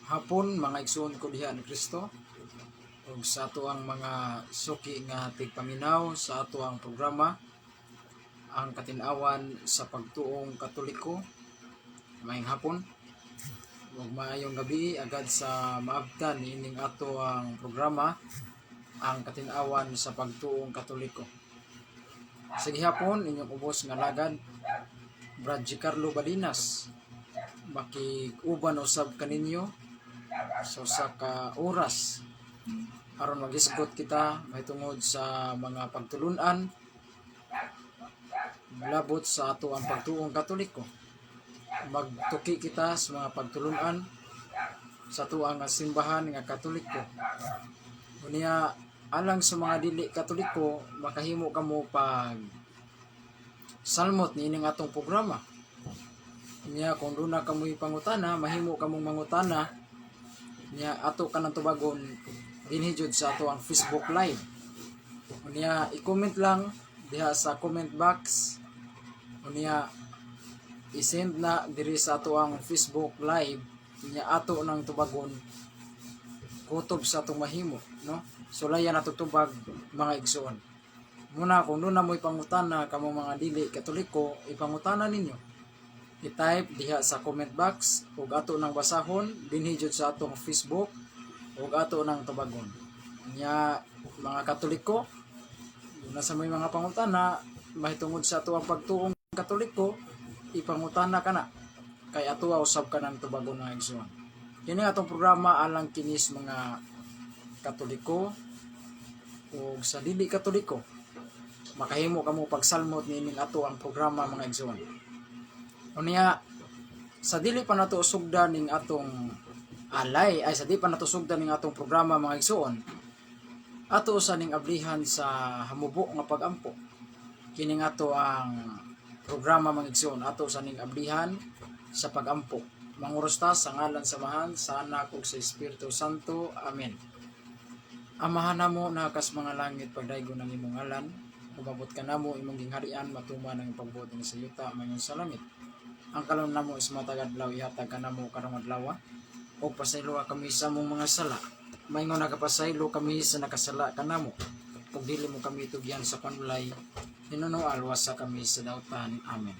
Hapon, mga igsuon ko diha ni Kristo ug sa ato ang mga suki nga tigpaminaw sa ato ang programa, Ang Katin-awan sa Pagtuong Katoliko. Maayong hapon ug maayong gabi agad sa maabtan niining ato ang programa, Ang Katin-awan sa Pagtuong Katoliko. Sa gihapon, inyong ubos nga lagad, Brad Giancarlo Balinas, makig-uban usab kaninyo sa usa ka oras aron magisgot kita mahitungod sa mga pagtulunan labot sa ato ang pagtuong Katoliko. Magtuki kita sa mga pagtulunan sa ato ang simbahan nga Katoliko. Unya, alang sa mga dili Katoliko, makahimo kamo pag salmot niining atong programa. Nya kung duna kamoy pangutana, mahimo kamong mangutana nya ato kanang tubagon dinhi jud sa ato ang Facebook Live. Unya i-comment lang diha sa comment box. Unya i-send na diri sa ato ang Facebook Live nya ato nang tubagon kutob sa atong mahimo, no? Sulayan nato tubag, mga igsoon. Muna, kung duna mo'y pangutana kamo mga dili Katoliko, ipangutana ninyo, i-type diha sa comment box ug ato nang basahon dinhi jud sa atong Facebook ug ato nang tubagon. Nya mga Katoliko, nasa may mga pangutana mahitungod sa ato ang pagtuong Katoliko, ipangutana kana kay ato usab ka nang tubagon, mga igsoon. Kini atong programa alang kinis mga Katoliko ug sa dili Katoliko, makahimo kamo pagsalmot niining ato ang programa, mga igsoon. Unya, sa dili pa nato sugda ning atong alay ay sa di pa nato sugda ning atong programa, mga igsoon, ato sa ning ablihan sa hamubo nga pagampo. Kini nga ato ang programa, mga igsoon, ato sa ning ablihan sa pagampo. Manguros ta sa ngalan sa Amahan, sa Anak ug sa Espiritu Santo. Amen. Amahan namo na kas mga langit, pagdaygon ang imong ngalan, umabot ka namo imong gingharian, matuman ang pagbuot sa yuta mayon sa langit. Ang kalon namo is matag adlaw ihatag kanamo karong adlaw, ug pasayloa kami sa among mga sala maingon nakapasaylo kami sa nakasala kanamo, ug dili mo kami tugyan sa panulay, hinuno alwasa kami sa dautan. Amen.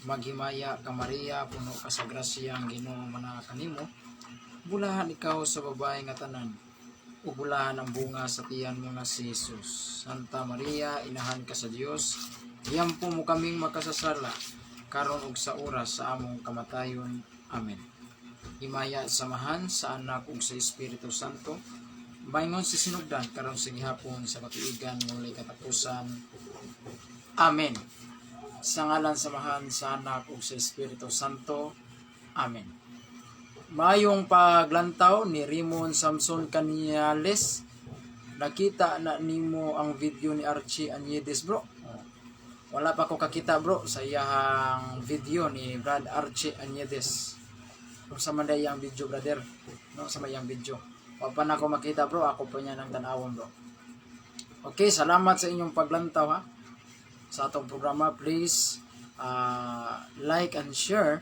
Maghimaya ka, Maria, puno ka sa grasya, ang Ginoo manaa kanimo, bulahan ikaw sa babae nga tanan ug bulahan ang bunga sa tiyan mo nga si Jesus. Santa Maria, inahan ka sa Dios, iyampo mo kaming makasasala karon ug sa oras sa among kamatayon. Amen. Himaya sa Amahan, sa Anak ug sa Espiritu Santo, maingon sa sinugdan, karon sa gihapon, sa katuigan nga walay katapusan. Amen. Sa ngalan sa Amahan, sa Anak ug sa Espiritu Santo. Amen. Mayong paglantaw ni Ramon Samson Caniales. Nakita na nimo ang video ni Archie Añedes, bro? Oh. Wala pa ko kakita, bro, sa iyahang video ni Brad Archie Añedes. Kung sa man ang video, brother. No, sa may video. Wa pa na ako makita, bro, ako pa niya ng tanawon, bro. Okay, salamat sa inyong paglantaw ha sa atong programa. Please like and share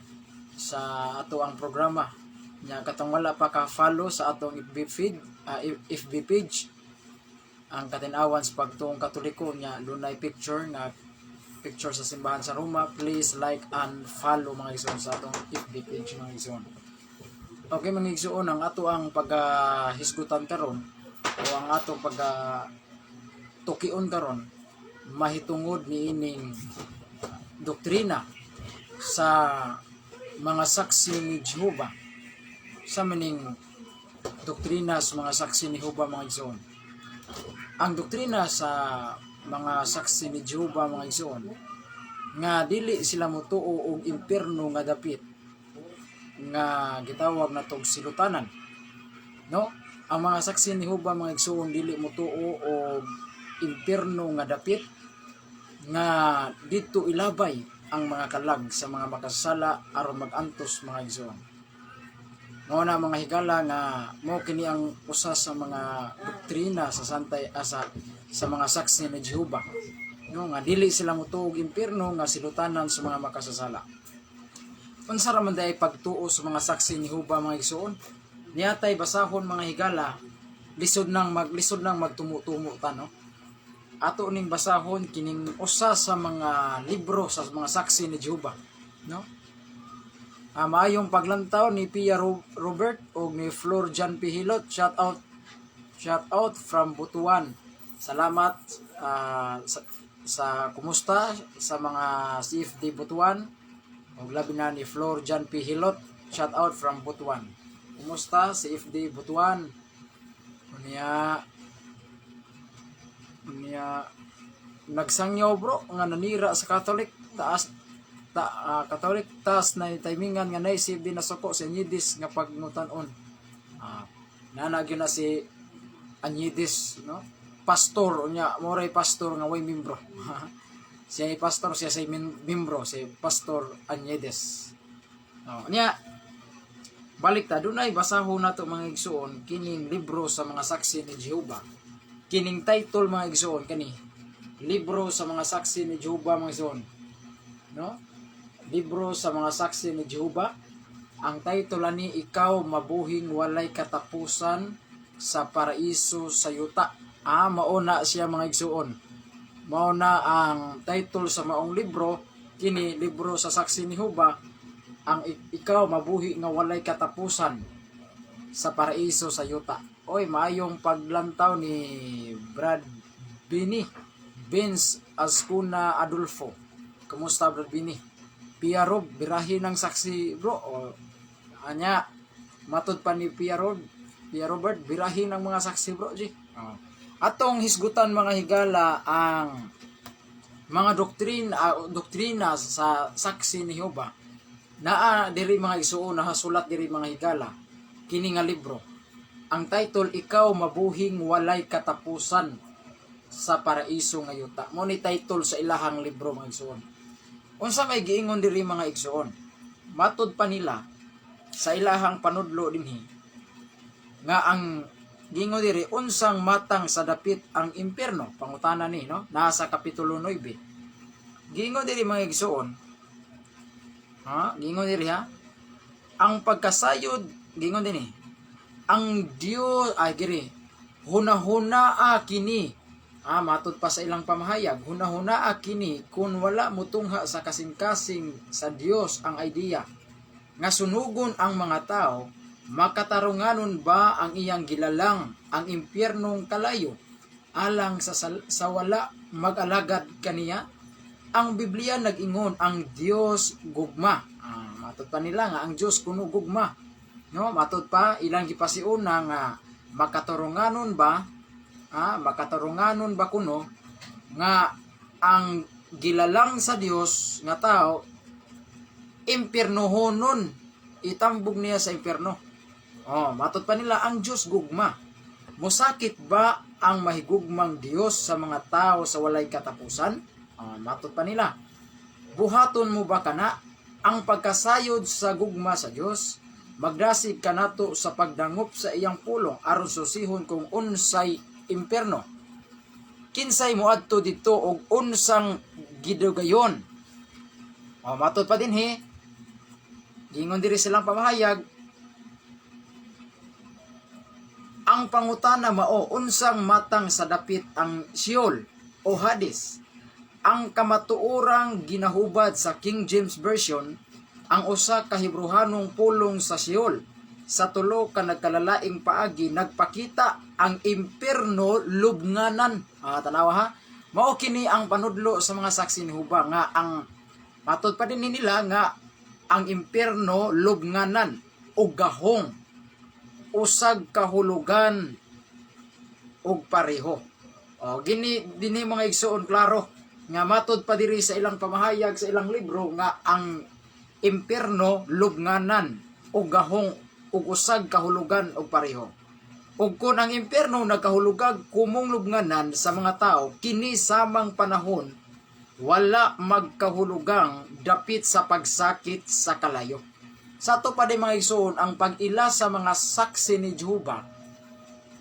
sa ato ang programa. Nya katong wala pa ka follow sa atong FB feed, FB page, Ang Katin-awan sa Pagtuong Katoliko, nya dunay picture nga picture sa simbahan sa Roma, please like and follow, mga igsoon, sa atong FB page, mga igsoon. Okay, mga igsoon, ang ato ang paghisgutan karon o ang atong pag tukion karon mahitungod niining doktrina sa mga Saksi ni Jehova. Sa maning doktrina sa mga Saksi ni Jehova, mga igsoon? Ang doktrina sa mga Saksi ni Jehova, mga igsoon, nga dili sila motuo og impierno nga dapit nga gitawag na tog silutanan, no? Ang mga Saksi ni Jehova, mga igsoon, dili motuo og impierno nga dapit nga didto ilabay ang mga kalag sa mga makasala aron magantos, mga igsoon. Mao na, mga higala, nga mo kini ang usa sa mga doktrina sa santay asa sa mga Saksi ni Jehova, no, nga dili sila motuo og impierno nga silutanan sa mga makasasala. Unsa ra man diay pagtuo sa mga Saksi ni Jehova, mga igsuon? Niya tay basahon, mga higala, lisod nang magtumo-tumo ta, no? Ato ning basahon kining usa sa mga libro sa mga Saksi ni Jehova, no? Maayong paglantaw ni Pia Robert o ni Flor Jan Pihilot. Shout out. Shout out from Butuan. Salamat sa kumusta sa mga CFD Butuan. Og labi na ni Flor Jan Pihilot. Shout out from Butuan. Kumusta CFD Butuan? Unya nagsangyaw, bro, nga nanira sa Catholic taas ta Catholic taas na timingan nga nay CFD nasuko sa Anyidis nga pagngutan-on. Nana gyud na si Anyidis, no? Pastor unya moray pastor nga way membro. Siya ay pastor, siya say membro si Pastor Anyedes. Oh, nya balik ta, dunay basahon nato, mga igsuon, kining libro sa mga Saksi ni Jehova. Kining title, mga igsuon, kani libro sa mga Saksi ni Jehova, mga igsuon. No? Libro sa mga Saksi ni Jehova. Ang title ani, "Ikaw Mabuhing Walay Katapusan sa Paraiso sa Yuta." Mao na siya, mga igsuon. Mao na ang title sa maong libro, kini libro sa Saksi ni Jehova, ang "Ikaw Mabuhi nga Walay Katapusan sa Paraiso sa Yuta." Oy, maayong paglantaw ni Brad Bini Vince Ascuna Adolfo. Kumusta, Brad Bini? Pia Rob, birahin ng saksi, bro. O, anya, matod pa ni Pia Rob, Pia Robert, birahin ng mga saksi, bro. G. Oh. Atong hisgutan, mga higala, ang mga doktrina sa Saksi ni Jehova. Naa diri, mga igsuon, nahasulat diri, mga higala, kini nga libro. Ang title, "Ikaw Mabuhing Walay Katapusan sa Paraiso nga Yuta." Mo ni title sa ilahang libro, mga igsuon. Unsa may giingon diri, mga igsuon? Matod pa nila sa ilahang panudlo dinhi nga ang giingon diri, unsang matang sa dapit ang impyerno? Pangutana ni, no? Nasa kapitulo 9. Giingon diri, mga igsuon, ha, giingon diri ha, ang pagkasayod, giingon dinhi ang Dios ay giri hunahuna kini. Matod pa sa ilang pamahayag, hunahuna kini kung wala mutungha sa kasing-kasing sa Dios ang idea nga sunugon ang mga tao, makatarunganon ba ang iyang gilalang ang impyernong kalayo alang sa wala mag-alagad kaniya? Ang Biblia nag-ingon ang Dios gugma. Matod pa nila nga ang Dios kuno gugma. No, matod pa ilang gipasiuna nga makatarunganon ba kuno nga ang gilalang sa Dios nga tao impyernohonon, itambog niya sa impyerno? Oh, matod pa nila ang Dios gugma. Musakit ba ang mahigugmang Dios sa mga tao sa walay katapusan? Oh, matod pa nila. Buhaton mo ba kana ang pagkasayod sa gugma sa Dios? Magdasig kanato sa pagdangop sa iyang pulong aron susihon kung unsay impyerno. Kinsay moadto didto og unsang gidugayon? O, matod pa dinhi, giingon diri silang pamahayag, ang pangutana mao unsang matang sa dapit ang Sheol o Hades. Ang kamatuorang ginahubad sa King James Version ang usa ka Hebreohanong pulong sa Sheol sa tulo ka nagkalalaing paagi nagpakita ang impierno lubnganan. Tanawa ha. Mao kini ang panudlo sa mga Saksi ni Jehova nga ang matod pa din nila nga ang impierno lubnganan o gahong, usag kahulugan og pareho. O gini dinhi, mga igsuon, klaro nga matod pa diri sa ilang pamahayag sa ilang libro nga ang impierno lubnganan o gahong ug usag kahulugan og pareho. Ug kung ang impierno nagkahulugag kumong lubnganan sa mga tao, kini samang panahon wala magkahulugang dapit sa pagsakit sa kalayo. Sa ato pa din, mga igsuon, ang pag-ila sa mga Saksi ni Jehova,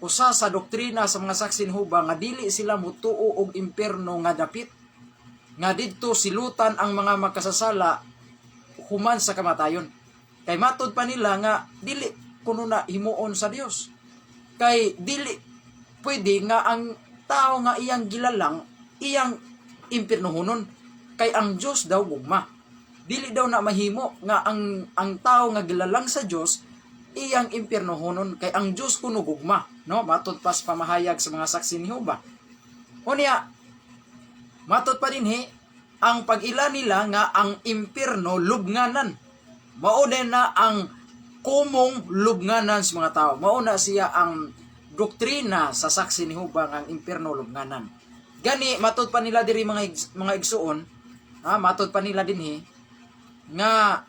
usa sa doktrina sa mga Saksi ni Jehova nga dili sila mutuo og impierno nga dapit nga didto silutan ang mga makasasala. human sa kamatayon. Kay matud pa nila nga dili kuno na himuon sa Dios. Kay dili pwede nga ang tao nga iyang gilalang iyang impirnohonon, kay ang Dios daw gugma. Dili daw na mahimo nga ang tao nga gilalang sa Dios iyang impirnohonon, kay ang Dios kuno gugma, no? Matud pa sa pamahayag sa mga Saksi ni Jehova. Unya matud pa dinhi ang pag-ila nila nga ang impierno lubnganan. Mao din na ang kumong lubnganan sa mga tao. Mao na siya ang doktrina sa Saksi ni Jehova nga ang impierno lubnganan. Gani matud pa nila diri, mga igsuon, ha, matud pa nila dinhi nga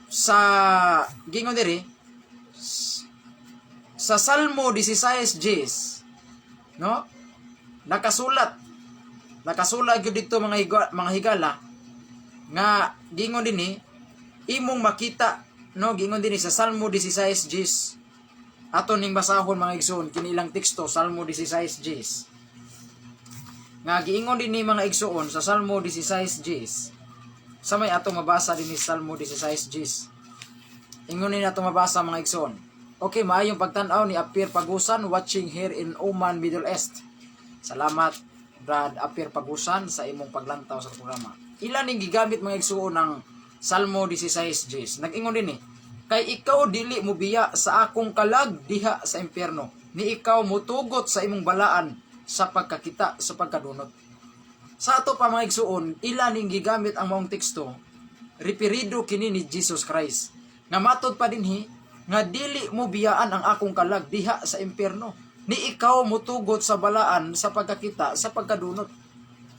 sa gingon diri sa Salmo 16, no, nakasulat nakasulat gyud dito, mga higala, nga gingon dinhi imong makita, no? Gingon dinhi sa Salmo 16. Ato ning basahon, mga igsoon, kini ilang teksto, Salmo 16, nga giingon dinhi, mga igsoon, sa Salmo 16. Sa may ato mabasa dinhi, Salmo 16. Ingon ni ato mabasa, mga igsoon. Okay, maayong pagtan-aw ni Apir Pagusan, watching here in Oman, Middle East. Salamat, Brad Apir Pagusan, sa imong paglantaw sa programa. Ilan ning gigamit, mga igsuon, ng Salmo 16. Nag-ingon dinhi, "Kay ikaw dili mo biya sa akong kalag diha sa impyerno, ni ikaw mutugot sa imong balaan sa pagkakita sa pagkadunot." Sa ato pa, mga igsuon, ila ning gigamit ang maong teksto, ripirido kini ni Jesus Christ. Nga matod pa dinhi, nga dili mo biyaan ang akong kalag diha sa impyerno, ni ikaw mutugot sa balaan sa pagkakita sa pagkadunot.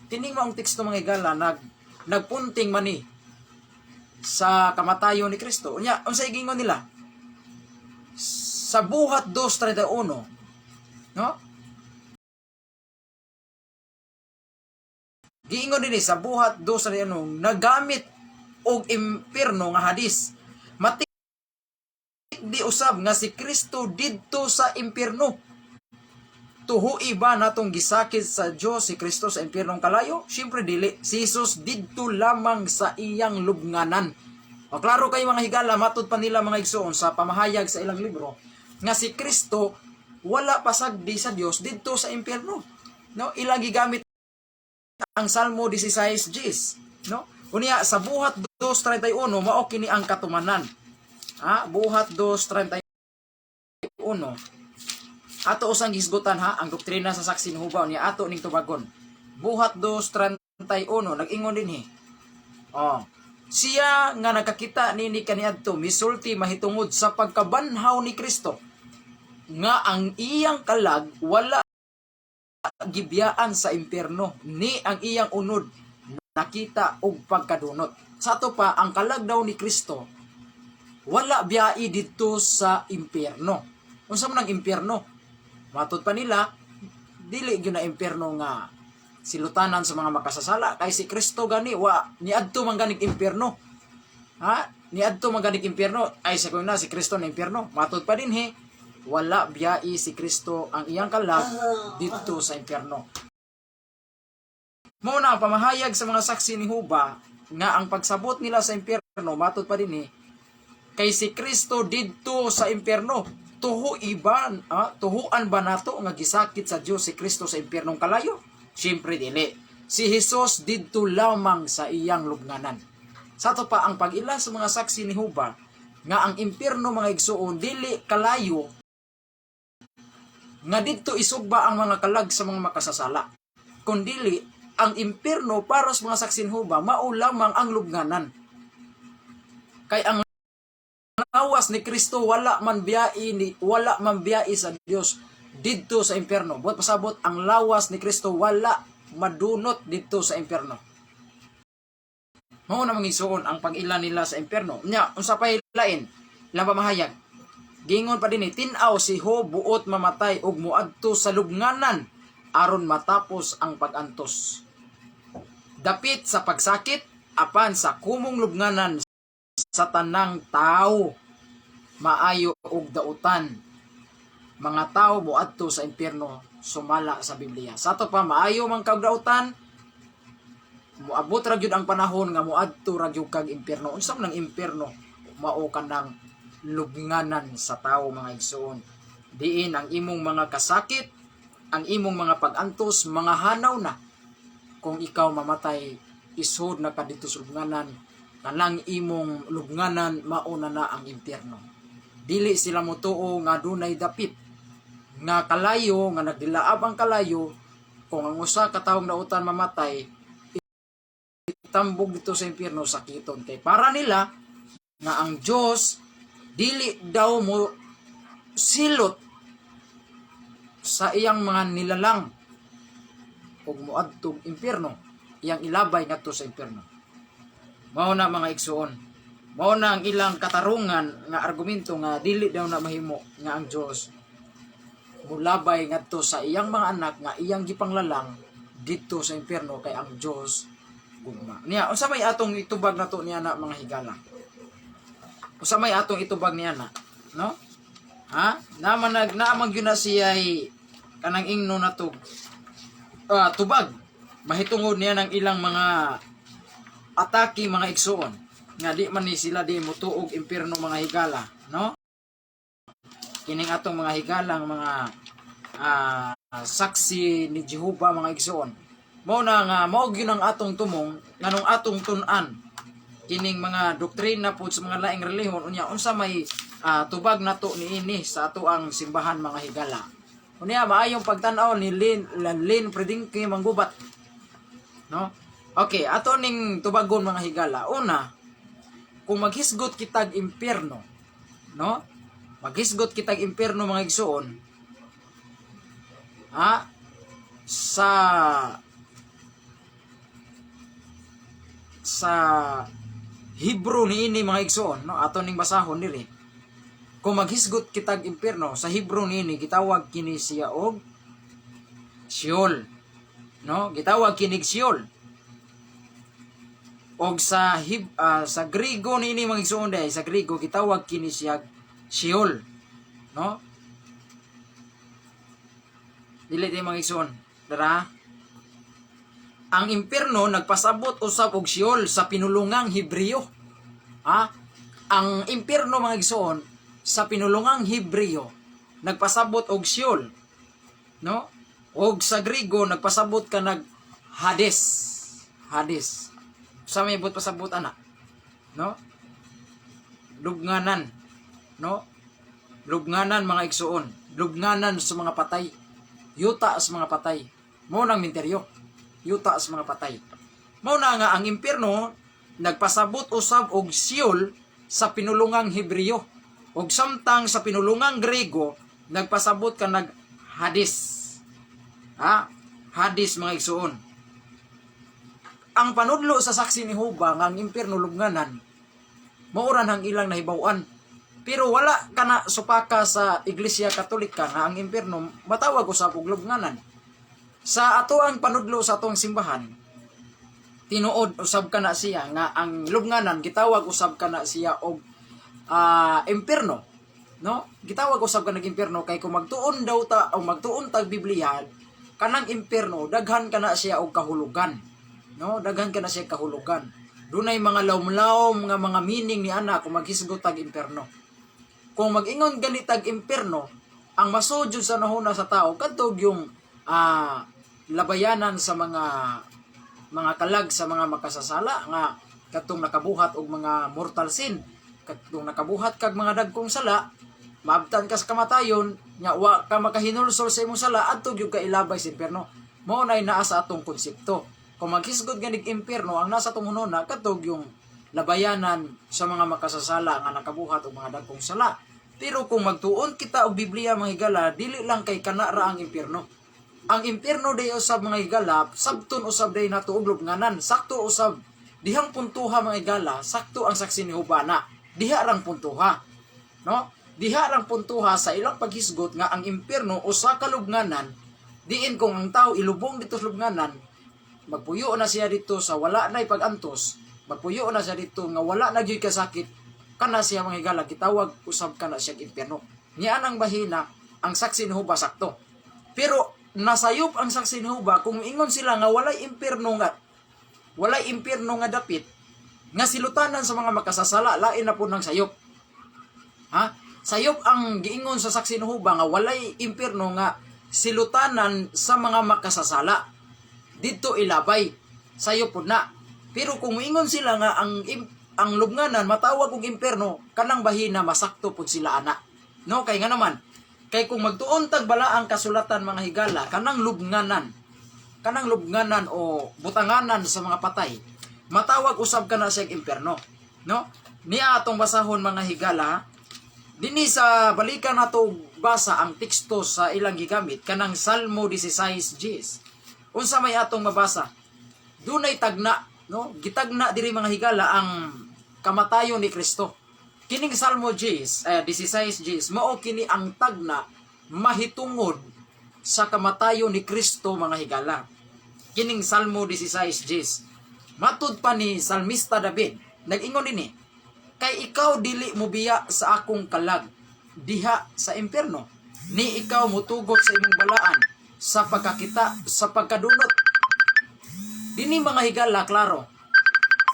Kining maong teksto, mga higala, nagpunting mani sa kamatayon ni Kristo. Unya, unsa giingon nila? Sa Buhat 2:31, no? Giingon dinhi sa Buhat 2:31, nagamit og impierno nga hadis. Matik di usab nga si Kristo didto sa impierno. Tuhui ba natong gisakit sa Dios si Kristo sa impyernong kalayo? Siyempre dili. Si Jesus didto lamang sa iyang lubnganan. O klaro kay, mga higala, matud pa nila, mga igsoon, sa pamahayag sa ilang libro nga si Kristo wala pasagdi sa Dios didto sa impyerno. No, ilang gigamit ang Salmo 16 Gs, no? Unya sa Buhat 2:31, mao kini ang katumanan. Ha, Buhat 2:31. Ato usang gisgutan ha ang doktrina sa Saksi ni Hubaw niya, ato ning tubagon. Buhat 2:31, nag-ingon dinhi. Oh. Siya nga nakakita nini kaniadto misulti mahitungod sa pagkabanhaw ni Kristo nga ang iyang kalag wala gibiyaan sa impyerno ni ang iyang unod nakita og pagkadunot. Sa ato pa, ang kalag daw ni Kristo wala biyai didto sa impyerno. Unsa man ang impyerno? Matud pa nila, dili gyud na impyerno nga silutanan sa mga makasasala, kay si Kristo gani wa niadto man ganig impyerno. Ha? Niadto man ganig impyerno ay sa na si Kristo na impyerno. Matud pa dinhi, wala biyai si Kristo ang iyang kalag didto sa impyerno. Mao na ang pamahayag sa mga Saksi ni Huba nga ang pagsabot nila sa impyerno, matud pa dinhi, kay si Kristo didto sa impyerno. Tuhuan ba nato nga gisakit sa Dios si Kristo sa impyernong kalayo? Siyempre dili. Si Jesus didto lamang sa iyang lubnganan. Sa ato pa, ang pag-ila sa mga Saksi ni Huba nga ang impyerno, mga igsuon, dili kalayo nga didto isugba ang mga kalag sa mga makasasala. Kundili ang impyerno para sa mga Saksi ni Huba mao lamang ang lubnganan. Kay ang lawas ni Kristo wala man biyai sa Dios didto sa impyerno. Buot pasabot, ang lawas ni Kristo wala madunot didto sa impyerno. Mao na, mga igsuon, ang pag-ila nila sa impyerno. Nya, unsa pa lain? Ilang pamahayag. Gingon pa dinhi, tin-aw si Job buot mamatay ug moadto sa lubnganan aron matapos ang pag-antos. Dapit sa pagsakit apan sa kumong lubnganan sa tanang tao maayo og dautan. Mga tao moadto sa impyerno sumala sa Biblia. Sa ato pa, maayo man kag dautan, Moabot ra gyud ang panahon nga moadto ra gyud kag impierno. Unsa man ang impierno? Mao kanang lubnganan sa tawo, mga igsoon, diin ang imong mga kasakit, ang imong mga pag-antos, mga hanaw na. Kung ikaw mamatay, isod na ka dito sa lubnganan. Kanang imong lubnganan, mao na na ang impierno. Dili sila motuo nga dunay dapit nga kalayo, nga nagdilaab ang kalayo. Kung ang usa ka tawong nautan mamatay, itambog dito sa impierno, sakiton, kay para nila nga ang Dios dili daw mo silot sa iyang mga nilalang ug moadtong impierno, iyang ilabay ngadto sa impierno. Mao na, mga igsuon, mao na ang ilang katarungan nga argumento nga dili daw na mahimo nga ang Dios mulabay ngadto sa iyang mga anak nga iyang gipanglalang didto sa impierno, kay ang Dios gugma. Niya, unsa may atong itubag nato niya na, mga higala? Unsa may atong itubag niya na, no? Ha? Naman nag naman gyud na siya kanang ingno nato tubag mahitungod niya ng ilang mga atake, mga igsuon, nga di man ni sila di motuog impierno, mga higala, no? Kining atong mga higalang mga Saksi ni Jehova, mga igsuon, mao na nga mao gyud ang atong tumong nganong atong tun-an kining mga doktrina pod sa mga laing relihon. Unya, unsa may tubag nato niini sa ato ang simbahan, mga higala? Unya, maayong pagtan-aw ni Lin Lin Predingke Manggubat, no? Okay, ato ning tubagon, mga higala. Una, kung maghisgot kitag impierno, no, maghisgot kitag impierno, mga igsuon, ha, sa Hebrew niini, mga igsuon, no, ato ning basahon diri. Kung maghisgot kitag impierno sa Hebrew niini, gitawag kini siya og Sheol, no? Gitawag kinig Sheol. Og sa Grigo niini, mga igsuon, dai sa Grigo gitawag kini siya Sheol, no? Dili di, mga igsuon, dara. Ang impierno nagpasabot usab og Sheol sa pinulungang Hebreo. Ha? Ang impierno, mga igsoon, sa pinulungang Hebreo nagpasabot og Sheol. No? Og sa Grigo nagpasabot ka nag Hades. Hades. Sa may but pasabot ana, no? Lubnganan. No? Lubnganan, mga igsuon. Lubnganan sa mga patay. Yuta sa mga patay. Mao nang minteryo. Yuta sa mga patay. Mao na nga ang impierno nagpasabot usab og Sheol sa pinulungang Hebreo. Og samtang sa pinulungang Grego nagpasabot ka nag Hades. Ha? Hades, mga igsuon. Ang panudlo sa Saksi ni Jehova nga ang impierno lubnganan, mao ra ang ilang nahibaw-an. Pero wala kana supaka sa Iglesia Katolika nga ang impierno matawag usab og lubnganan. Sa ato ang panudlo sa atong simbahan, tinuod usab kana siya nga ang lubnganan gitawag usab kana siya og impierno. No? Gitawag usab kanag impierno kay kung magtuon daw ta o magtuon tag Biblia, kanang impierno daghan kana siya og kahulugan. No? Daghan kana siya kahulugan. Dunay mga lawom-lawom nga mga meaning ni ana kung maghisgot tag impierno. Kung mag-ingon gani tag impierno, ang masud jud sa nahuna sa tao kadto yung labayanan sa mga kalag sa mga makasasala nga kadtong nakabuhat og mga mortal sin, kadtong nakabuhat kag mga dagkong sala, maabtan ka sa kamatayon nga wa ka makahinulsol sa imong sala, adto gyud ka ilabay sa impierno. Mao nay naa sa atong konsepto. Kung maghisgot ganig impierno, ang nasa atong hunona kadto yung labayanan sa mga makasasala nga nakabuhat og mga dagkong sala. Pero kung magtuon kita og Biblia, mga higala, dili lang kay kana ra ang impierno. Ang impierno day usab, mga higala, sabton usab day nato og lubnganan. Sakto usab dihang puntuha, mga higala, sakto ang Saksi ni Jehova na diha rang puntuha, no? Diha rang puntuha sa ilang paghisgot nga ang impierno usa ka lubnganan diin kung ang tao ilubong dito sa lubnganan, magpuyo na siya dito sa wala na ipagantos, magpuyo na siya dito nga wala na gyud kasakit kana siya, mga higala. Gitawag usab kana siya impierno. Niya ang bahina ang Saksi ni Jehova sakto. Pero nasayop ang Saksi ni Jehova kung ingon sila nga walay impierno nga Walay impyerno nga dapit nga silutanan sa mga makasasala, lain na po ng sayop. Ha? Sayop ang giingon sa Saksi ni Jehova nga walay impyerno nga silutanan sa mga makasasala. Didto ilabay. Sayop pud na. Pero kung moingon sila nga ang lubnganan matawag og impyerno, kanang bahina masakto pud sila ana. No, kay nga naman, kay kung magtuon tag bala ang kasulatan, mga higala, kanang lubnganan o butanganan sa mga patay, matawag usab kana siyang impyerno. No? Niya atong basahon, mga higala, dinhi sa balikan nato basa ang teksto sa ilang gigamit, kanang Salmo 16 Gs. Unsa may atong mabasa? Dunay tagna, no? Gitagna diri, mga higala, ang kamatayon ni Kristo. Kining Salmo Gs, 16 Gs, mao kini ang tagna mahitungod sa kamatayon ni Kristo, mga higala. Kining Salmo 16 Gs. Matud pa ni Salmista David, nag-ingon dinhi, "Kay ikaw dili mobiya sa akong kalag diha sa impyerno, ni ikaw mutugot sa imong balaan sa pagkakita sa pagkadunot." Dini, mga higala, klaro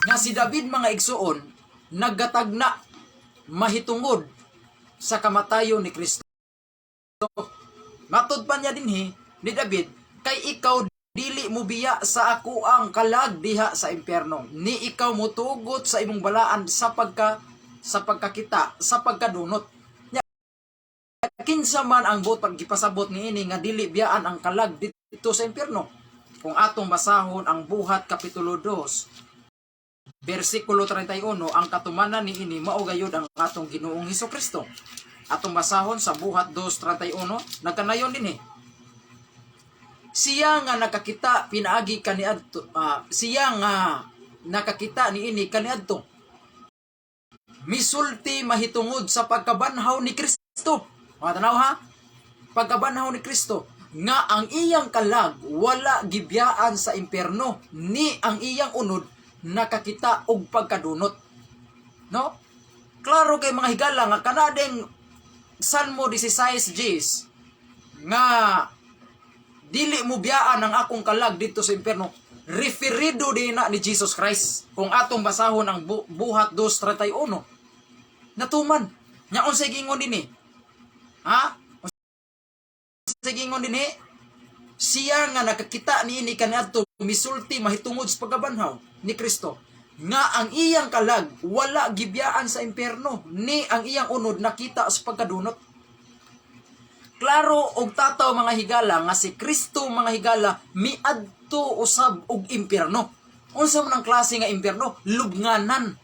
nga si David, mga igsuon, naggatagna mahitungod sa kamatayon ni Kristo. Matud pa niya dinhi ni David, "Kay ikaw dili mo biya sa ako ang kalag diha sa impyerno, ni ikaw mutugot sa imong balaan sa pagkakita sa pagkadunot." Nya kinsa man ang buot paggipasabot niini nga dili biyaan ang kalag didto sa impyerno? Kung atong basahon ang Buhat kapitulo 2 bersikulo 31, ang katumanan niini mao gayud ang atong Ginoong Hesus Kristo. Atong basahon sa Buhat 2:31, nagkanayon dinhi, "Siya nga nakakita pinaagi kaniadto, siya nga nakakita niini kaniadto misulti mahitungod sa pagkabanhaw ni Kristo." Mga tanaw ha, pagkabanhaw ni Kristo, nga ang iyang kalag wala gibiyaan sa impyerno, ni ang iyang unod nakakita og pagkadunot. No, klaro kay, mga higala, nga kanadeng Salmo 16 Gs nga "dili mo biyaan ang akong kalag didto sa impyerno," referido din na ni Jesus Christ. Kung atong basahon ang Buhat 2:31, natuman nya. Unsay gingon dinhi, ha? Unsay gingon dinhi? "Siya nga nakakita niini kaniadto misulti mahitungod sa pagkabanhaw ni Kristo nga ang iyang kalag wala gibiyaan sa impyerno, ni ang iyang unod nakita sa pagkadunot." Klaro og tataw, mga higala, nga si Kristo, mga higala, miadto usab og impyerno. Unsa man ang klase nga impyerno? Lubnganan.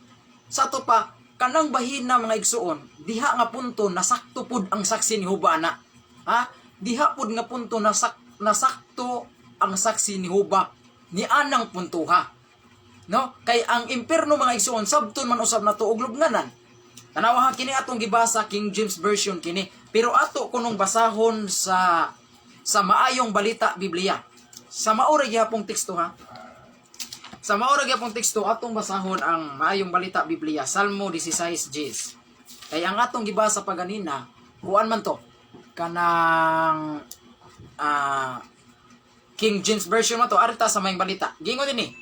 Sa ato pa, kanang bahina, mga igsuon, diha nga punto nasakto pud ang Saksi ni Jehova ana. Ha? Diha pud nga punto nasakto ang Saksi ni Jehova ni anang puntuha. No? Kay ang impyerno, mga igsuon, sabton man usab nato og lubnganan. Tanawa ha, kini atong gibasa, King James Version kini. Pero ato kunong basahon sa Maayong Balita Biblia. Sa maura gihapong teksto ha. Sa maura gihapong teksto, atong basahon ang Maayong Balita Biblia, Salmo 16 Gs. Kay ang atong gibasa pa ganina, kuan man to. Kanang King James Version man to, arita sa Maayong Balita. Gingon dinhi,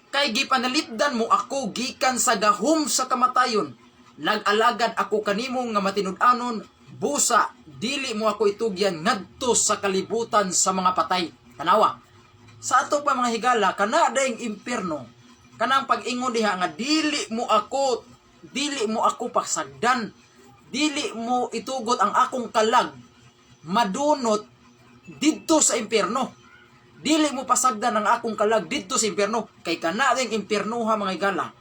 "Kay gipanalipdan mo ako gikan sa gahom sa kamatayon. Nag-alagad ako kanimo nga matinud-anon, busa dili mo ako itugyan ngadto sa kalibutan sa mga patay." Tanawa. Sa ato pa, mga higala, kana dayong impyerno, kanang pag-ingon diha nga dili mo ako pasagdan, dili mo itugot ang akong kalag madunot didto sa impyerno. Dili mo pasagdan ang akong kalag didto sa impyerno, kay kana ding impyerno ha, mga higala.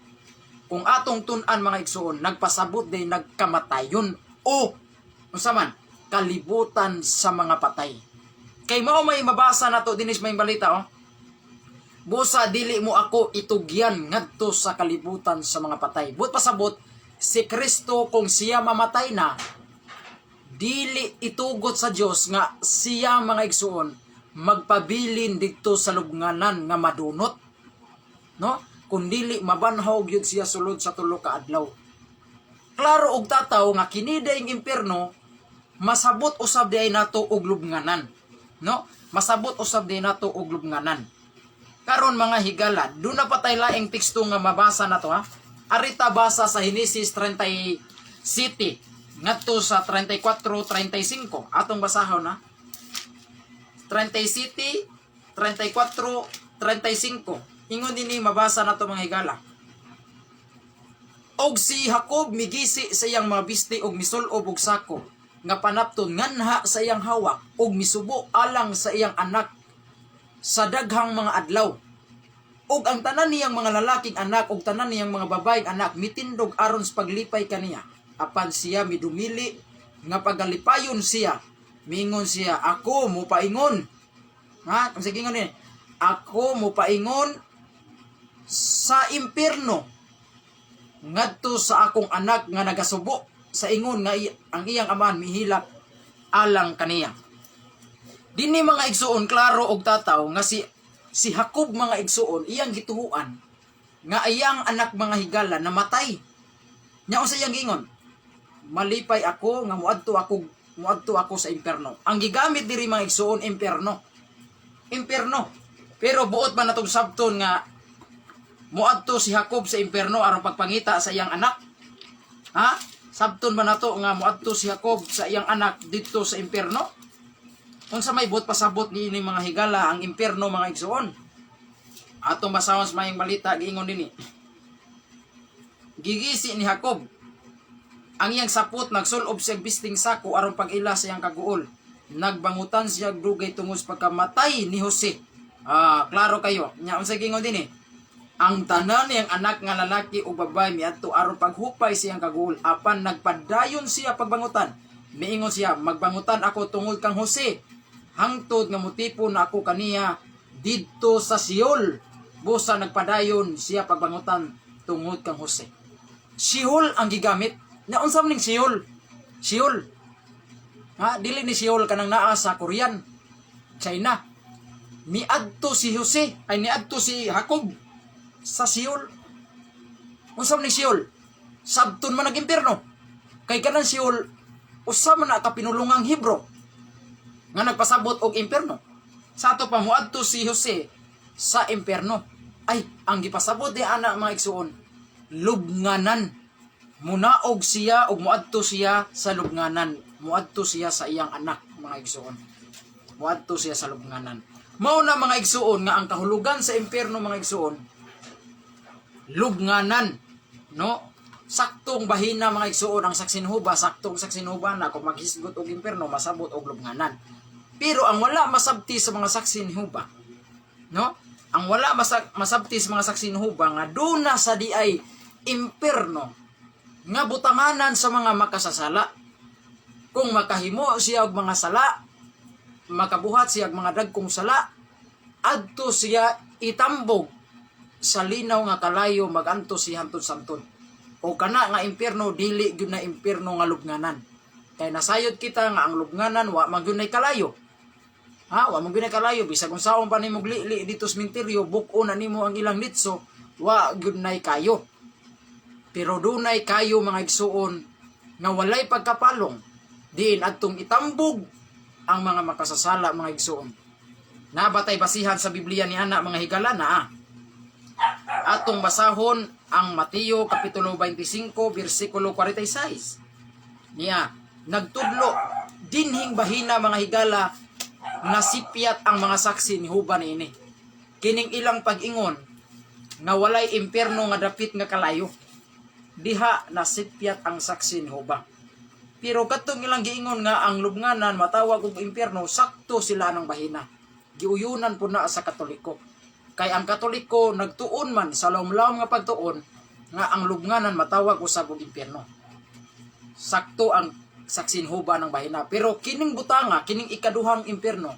Kung atong tun-an, mga igsuon, nagpasabot din nagkamatayon o unsa man kalibutan sa mga patay. Kay mao may mabasa nato dinis may balita oh. "Busa dili mo ako itugyan ngadto sa kalibutan sa mga patay." Buot pasabot, si Kristo, kung siya mamatay na, dili itugot sa Dios nga siya, mga igsuon, magpabilin didto sa lubnganan nga madunot. No? Kung dili mabanhaw gyud siya sulod sa 3 ka adlaw. Klaro og tataw nga kini dayong impyerno masabot usab diay nato og lubnganan. No? Masabot usab diay nato og lubnganan. Karon, mga higala, duna pa tay laing teksto nga mabasa na to, ha. Arita basa sa Henesis 37 ngadto sa 34-35. Atong basahon na. 37, 34, 35. Ingon dinhi, mabasa na to, mga higala. Og si Jacob migisi sa iyang mga bisti og misulob og sako nga panapton nganha sa iyang hawak og misubo alang sa iyang anak sa daghang mga adlaw. Og ang tanan niyang mga lalaking anak og tanan niyang mga babaeng anak mitindog aron sa paglipay kaniya. Apan siya midumili nga pagalipayon siya. Mingon siya, "Ako mopaingon." Ha? Kung sige ni, "Ako mopaingon sa impierno ngadto sa akong anak nga nagasubo sa ingon nga ang iyang amahan mihilak alang kaniya." Dinhi, mga igsuon, klaro og tataw nga si Jacob, mga igsuon, iyang gituhuan nga iyang anak, mga higala, namatay. Nya unsa iyang giingon? "Malipay ako nga muadto ako sa impierno." Ang gigamit diri, mga igsuon, impierno. Impierno. Pero buot man natong sabton nga muadto si Jacob sa impierno aron pagpangita sa iyang anak? Ha? Sabton ba nato nga muadto si Jacob sa iyang anak didto sa impierno? Unsa may buot pasabot niini, mga higala, ang impierno, mga igsuon? Atong basahon sa Maayong Balita, giingon dinhi. Gigisi ni Jacob ang iyang sapot, nagsulob siya bisting sako aron pag-ila sa iyang kaguol. Nagbangutan siya dugay tungod sa pagkamatay ni Jose. Ah, klaro kayo. Nya unsa giingon dinhi? Ang tanan niyang anak nga lalaki o babae miadto aron paghupay sa iyang kaguol, apan nagpadayon siya pagbangutan. Miingon siya, "Magbangutan ako tungod kang Jose hangtod nga mutipon na ako kaniya didto sa Sheol." Busa nagpadayon siya pagbangutan tungod kang Jose. Sheol ang gigamit. Na unsa man ning Sheol? Sheol. Ha, dili ni Seoul kanang naa sa Korean, China. Miadto si Jose, ay niadto si Jacob sa Sheol. Unsa man ning Sheol? Sabton man nag-impierno. Kay kanang Sheol usa man na ka pinulungang Hebro nga nagpasabot og impierno. Sa ato pa, muadto si Jose sa impierno. Ay, ang gipasabot di ana, mga igsuon, lubnganan. Munaog siya ug muadto siya sa lubnganan. Muadto siya sa iyang anak, mga igsuon. Muadto siya sa lubnganan. Mao na, mga igsuon, nga ang kahulugan sa impierno, mga igsuon, lubnganan, no? Saktong bahina, mga igsuon, ang Saksi ni Jehovah, saktong Saksi ni Jehovah na kung maghisgot og impierno masabot og lubnganan. Pero ang wala masabti sa mga Saksi ni Jehovah, no? Ang wala masabti sa mga Saksi ni Jehovah nga duna sa diay impierno nga butanganan sa mga makasasala. Kung makahimo siya og mga sala, makabuhat siya og mga dagkong sala, adto siya itambog sa linaw nga kalayo, magantos siya hantod santod. O kana nga impierno dili gyud na impierno nga lubnganan. Kay nasayod kita nga ang lubnganan wa man gyud nay kalayo. Ha, wa man gyud nay kalayo, bisag unsaon pa nimo lili didto sa sementeryo, buk-on na nimo ang ilang litso, wa gyud nay kayo. Pero dunay kayo, mga igsuon, nga walay pagkapalong diin adtong itambog ang mga makasasala, mga igsuon. Nabatay basihan sa Biblia ni ana, mga higala, na atong basahon ang Mateo kapitulo 25 bersikulo 46. Niya, nagtudlo dinhing bahina, mga higala, nasipyat ang mga Saksi ni Jehovah niini. Kining ilang pag-ingon nga walay impierno nga dapit nga kalayo. Diha nasipyat ang Saksi ni Jehovah. Pero katong ilang giingon nga ang lubnganan matawag og impierno, sakto sila ng bahina. Giuyunan po na sa Katoliko. Kay ang Katoliko nagtuon man sa lawom-lawom nga pagtuon nga ang lubnganan matawag usab og impierno. Sakto ang Saksi ni Jehovah ng bahina. Pero kining butanga, kining ikaduhang impierno,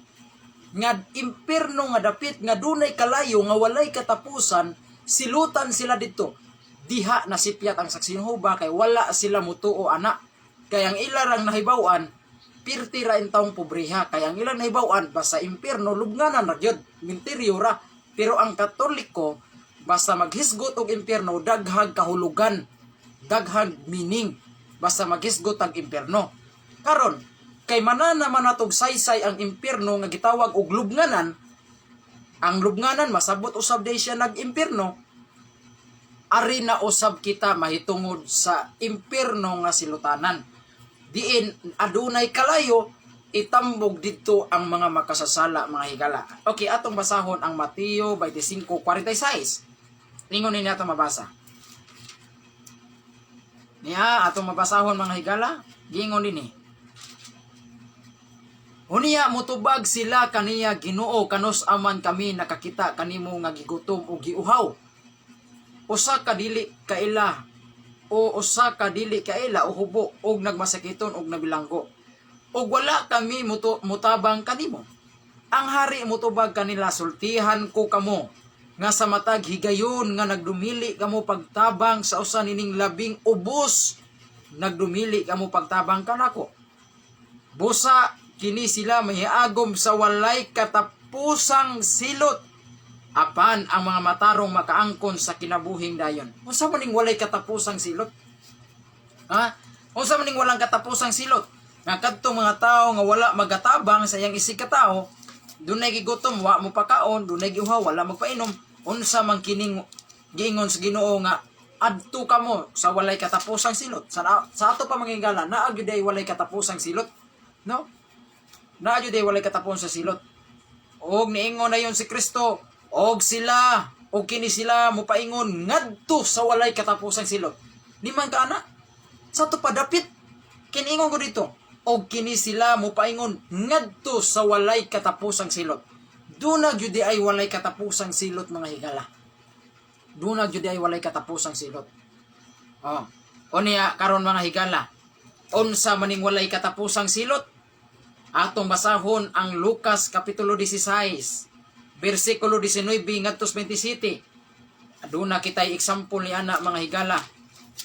nga impierno nga dapit nga dunay kalayo nga walay katapusan, silutan sila didto. Diha nasipyat ang Saksi ni Jehovah kay wala sila mutuo ana. Kay ang ila rang nahibaw-an, pirti ra intawong pobreha. Kay ang ilang nahibaw-an, basta impierno, lubnganan ra gyud, minteryo ra. Pero ang Katoliko, basta maghisgot og impierno, daghag kahulugan, daghag meaning, basta maghisgot ang impierno. Karon, kay manana man natog saysay ang impierno nga gitawag og lubnganan, Ang lubnganan masabot usab day siya nag-impierno. Ari na usab kita mahitungod sa impierno nga silutanan. Diin adunay kalayo, itambog didto ang mga makasasala, mga higala. Okay, atong basahon ang Mateo 25:46. Ingon ninyo, atong mabasa. Niya, atong mabasahon, mga higala, giingon dinhi. Unya mutubag sila kaniya, "Ginoo, kanus aman kami nakakita kanimo nga gigutom o giuhaw? Usa ka dili kaila o usa ka dili kaila o hubo og nagmasakiton og nabilanggo? Og wala kami mutabang kanimo?" Ang hari mutubag kanila, "Sultihan ko kamo nga sa matag higayon nga nagdumili kamo pagtabang sa usa nining labing ubos, nagdumili kamo pagtabang kanako. Busa kini sila mahiagom sa walay katapusang silot, apan ang mga matarong makaangkon sa kinabuhing dayon." Unsa man ning walay katapusang silot? Ha? Unsa man ning walang katapusang silot? Nga kadtong mga tao nga wala magatabang sa iyang isig katao, dunay gigutom, wa mo pakaon, dunay giuhaw, wala magpainom, unsa man kining giingon sa Ginoo nga adto kamo sa walay katapusang silot? Sa ato pa, mga higala, naa gyud ay walay katapusang silot, no? Naa gyud ay walay katapusang sa silot. Og niingon na yon si Kristo, og sila, og kini sila mopaingon ngadto sa walay katapusang silot. Di man ka ana? Sa ato pa dapit kiniingon ko dito, og kini sila mopaingon ngadto sa walay katapusang silot. Duna gyud ay walay katapusang silot, mga higala. Duna gyud ay walay katapusang silot. Oh. Unya karon, mga higala, unsa maning walay katapusang silot? Atong basahon ang Lucas kapitulo 16 bersikulo 19 ngadto 27. Aduna kitay example ni ana, mga higala.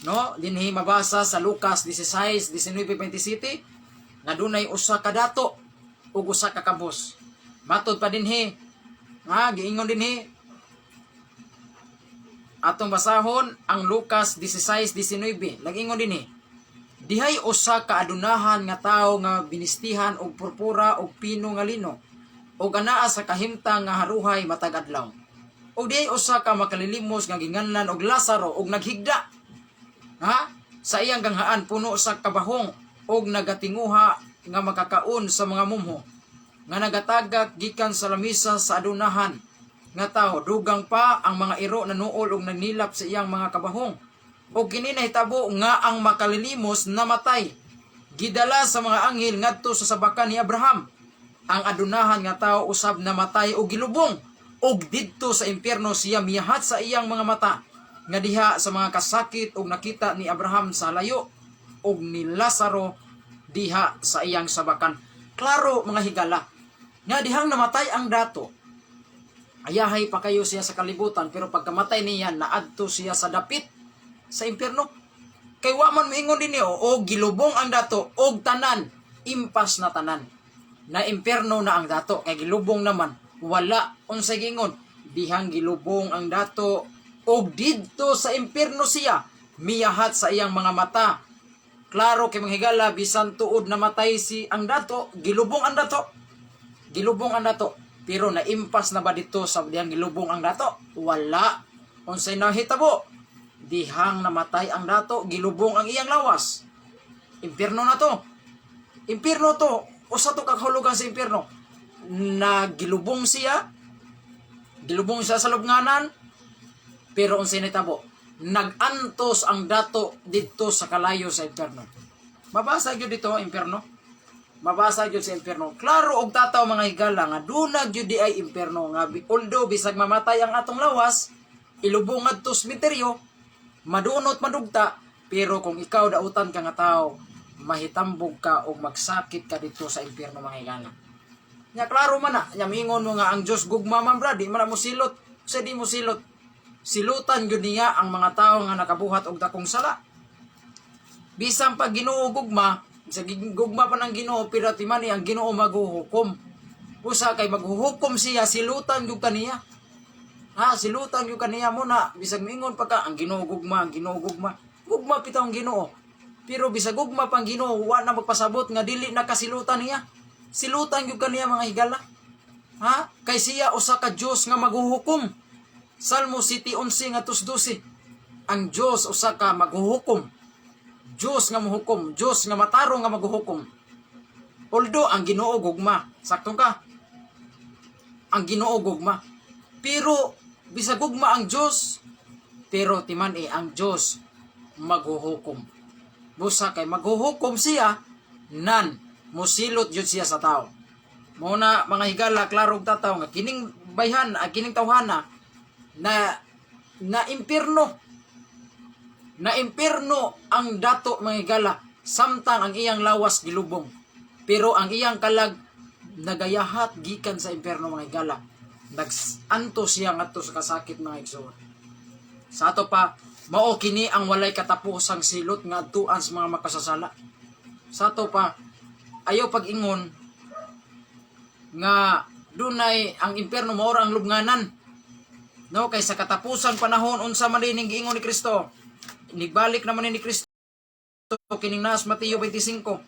No, dinhi mabasa sa Lucas 16:19-27 nga dunay usa ka dato ug usa ka kabos. Matod pa dinhi nga giingon dinhi, atong basahon ang Lucas 16:19. Nagingon dinhi, "Dihay usa ka adunahan nga tawo nga binistihan og purpura og pino nga lino ug anaa sa kahimtang nga haruhay matag adlaw. Ug dihay usa ka makalilimos nga ginganlan og Lazaro ug naghigda ha sa iyang ganghaan puno sa kabahong ug nagatinguha nga makakaon sa mga mumho nga nagatagak gikan sa lamisa sa adunahan nga tawo. Dugang pa, ang mga iro nanuol og nagnilap sa iyang mga kabahong. Ug kini nahitabo nga ang makalilimos namatay, gidala sa mga anghel ngadto sa sabakan ni Abraham. Ang adunahan nga tawo usab namatay og gilubong, ug didto sa impyerno siya miyahat sa iyang mga mata nga diha sa mga kasakit og nakita ni Abraham sa layo ug ni Lazaro diha sa iyang sabakan." Klaro, mga higala, nga dihang namatay ang dato, ayahay pa kayo siya sa kalibutan, pero pagkamatay niya, naadto siya sa dapit sa impyerno. Kay wa man moingon dinhi o gilubong ang dato og tanan impas na tanan. Na impyerno na ang dato kay gilubong naman. Wala. Unsay gingon? Dihang gilubong ang dato og didto sa impyerno siya miyahat sa iyang mga mata. Klaro kay, mga higala, bisan tuod namatay si ang dato, gilubong ang dato. Gilubong ang dato. Pero naimpas na ba dito sa dihang gilubong ang dato? Wala. Unsay nahitabo? Dihang namatay ang dato, gilubong ang iyang lawas. Impyerno na to. Impyerno to. Usa to kahulugan sa impyerno. Na gilubong siya, gilubong siya sa lubnganan, pero unsay nahitabo? Nag-antos ang dato didto sa kalayo sa impyerno. Mabasa gyud dito impyerno. Mabasa gyud sa impyerno. Klaro og tataw, mga higala, nga duna gyud di ay impyerno nga although bisag mamatay ang atong lawas, ilubong ngadto sa sementeryo, madunot madugta, pero kung ikaw dautan ka nga tao, mahitambog ka og magsakit ka dito sa impyerno, mga higala. Nya klaro man na, nya mingon mo nga ang Dios gugma man bra, di man na mo silot. Sa di mo silot. Silutan gyud niya ang mga tao nga nakabuhat og dakong sala. Bisan pa Ginoo gugma, sa gugma pa ng Ginoo, pero timani ang Ginoo maghuhukom. Usa kay maghuhukom siya, silutan gyud kaniya. Ha, silutan gyud kaniya mo na bisag mingon pa ka ang Ginoo gugma, ang Ginoo gugma. Gugma bitaw ang Ginoo. Pero bisag gugma pang Ginoo, wa na magpasabot nga dili na kasilutan niya. Silutan gyud kaniya, mga higala. Ha? Kay siya usa ka Dios nga maghuhukom. Salmo 7:11 ngadto 12. Ang Dios usa ka maghuhukom. Dios nga mohukom, Dios nga matarong nga maghuhukom. Although ang Ginoo gugma, sakto ka? Ang Ginoo gugma. Pero bisag gugma ang Dios, pero timan eh ang Dios maghuhukom. Busa kay maghuhukom siya nan musilot jud siya sa tao. Mao na, mga higala, klaro og tataw nga kining bayhan, ah, kining tawhana na na impierno, na impierno ang dato, mga higala, samtang ang iyang lawas gilubong, pero ang iyang kalag nagayahat gikan sa impierno, mga higala. Nag-anto siya ngadto sa kasakit, mga igsoon. Sa ato pa, mao kini ang walay katapusang silot nga adtuan sa mga makasasala. Sa ato pa, ayaw pag-ingon nga dunay ang impierno mao ra ang lubnganan, no? Kay sa katapusan panahon, unsa man ning giingon ni Kristo? Nigbalik naman ni Kristo, kining nas Mateo 25.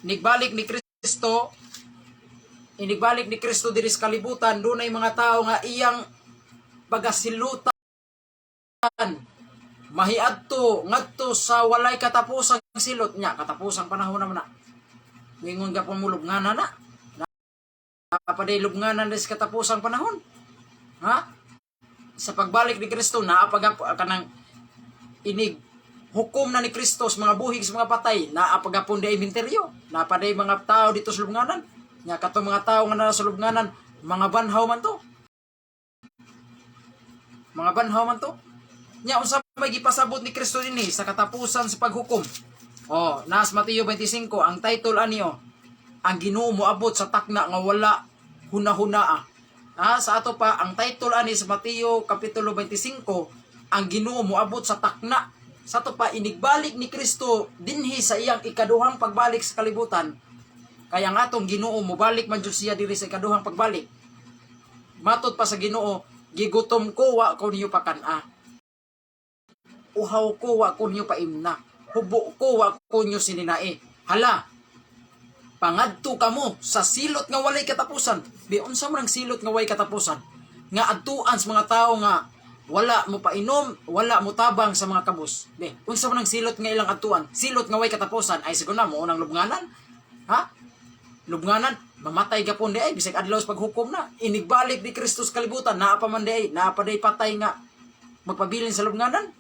Nigbalik ni Kristo, inigbalik ni Kristo diri sa kalibutan, dunay mga tao nga iyang pagasilutan mahiadto ngadto sa walay katapusang silot. Nya katapusang panahon naman na, moingon gapon mo lubnganan na. Naa pa lubnganan sa katapusang panahon, ha? Sa pagbalik ni Kristo, naa pa kanang inig hukom na ni Kristo sa mga buhig, sa mga patay, naa pa gapon di inventaryo, naa pa day mga tao dito sa lubnganan. Nya katong mga tao nga naa sa lubnganan, mga banhaw man to, mga banhaw man to. Nya unsa may gipasabot ni Kristo dinhi sa katapusan sa paghukom? Oh, nas Mateo 25, ang title ani oh, "Ang Ginoo moabot sa takna nga wala hunahunaa." Ha, sa ato pa, ang title ani sa Mateo kapitulo 25, "Ang Ginoo moabot sa takna." Sa ato pa, inigbalik ni Kristo dinhi sa iyang ikaduhang pagbalik sa kalibutan. Kaya ang atong Ginoo mobalik man jud siya diri sa ikaduhang pagbalik. Matod pa sa Ginoo, "Gigutom ko, wa ko niyo pakan-a. Uhaw ko, wa ko niyo paimna. Hubo ko, wa ko niyo sininae." Hala, pangadto kamo sa silot nga walay katapusan. Bi, unsa man ang silot nga walay katapusan? Nga adtuan sa mga tao nga wala mo painom, wala mo tabang sa mga kabus. Bi, unsa man ang silot nga ilang adtuan? Silot nga walay katapusan ay siguro na mo unang lubnganan. Ha? Lubnganan, mamatay gapon di ay bisag adlaw sa paghukom na. Inigbalik ni Kristo sa kalibutan, naa pa man di ay, naa pa day patay nga magpabilin sa lubnganan.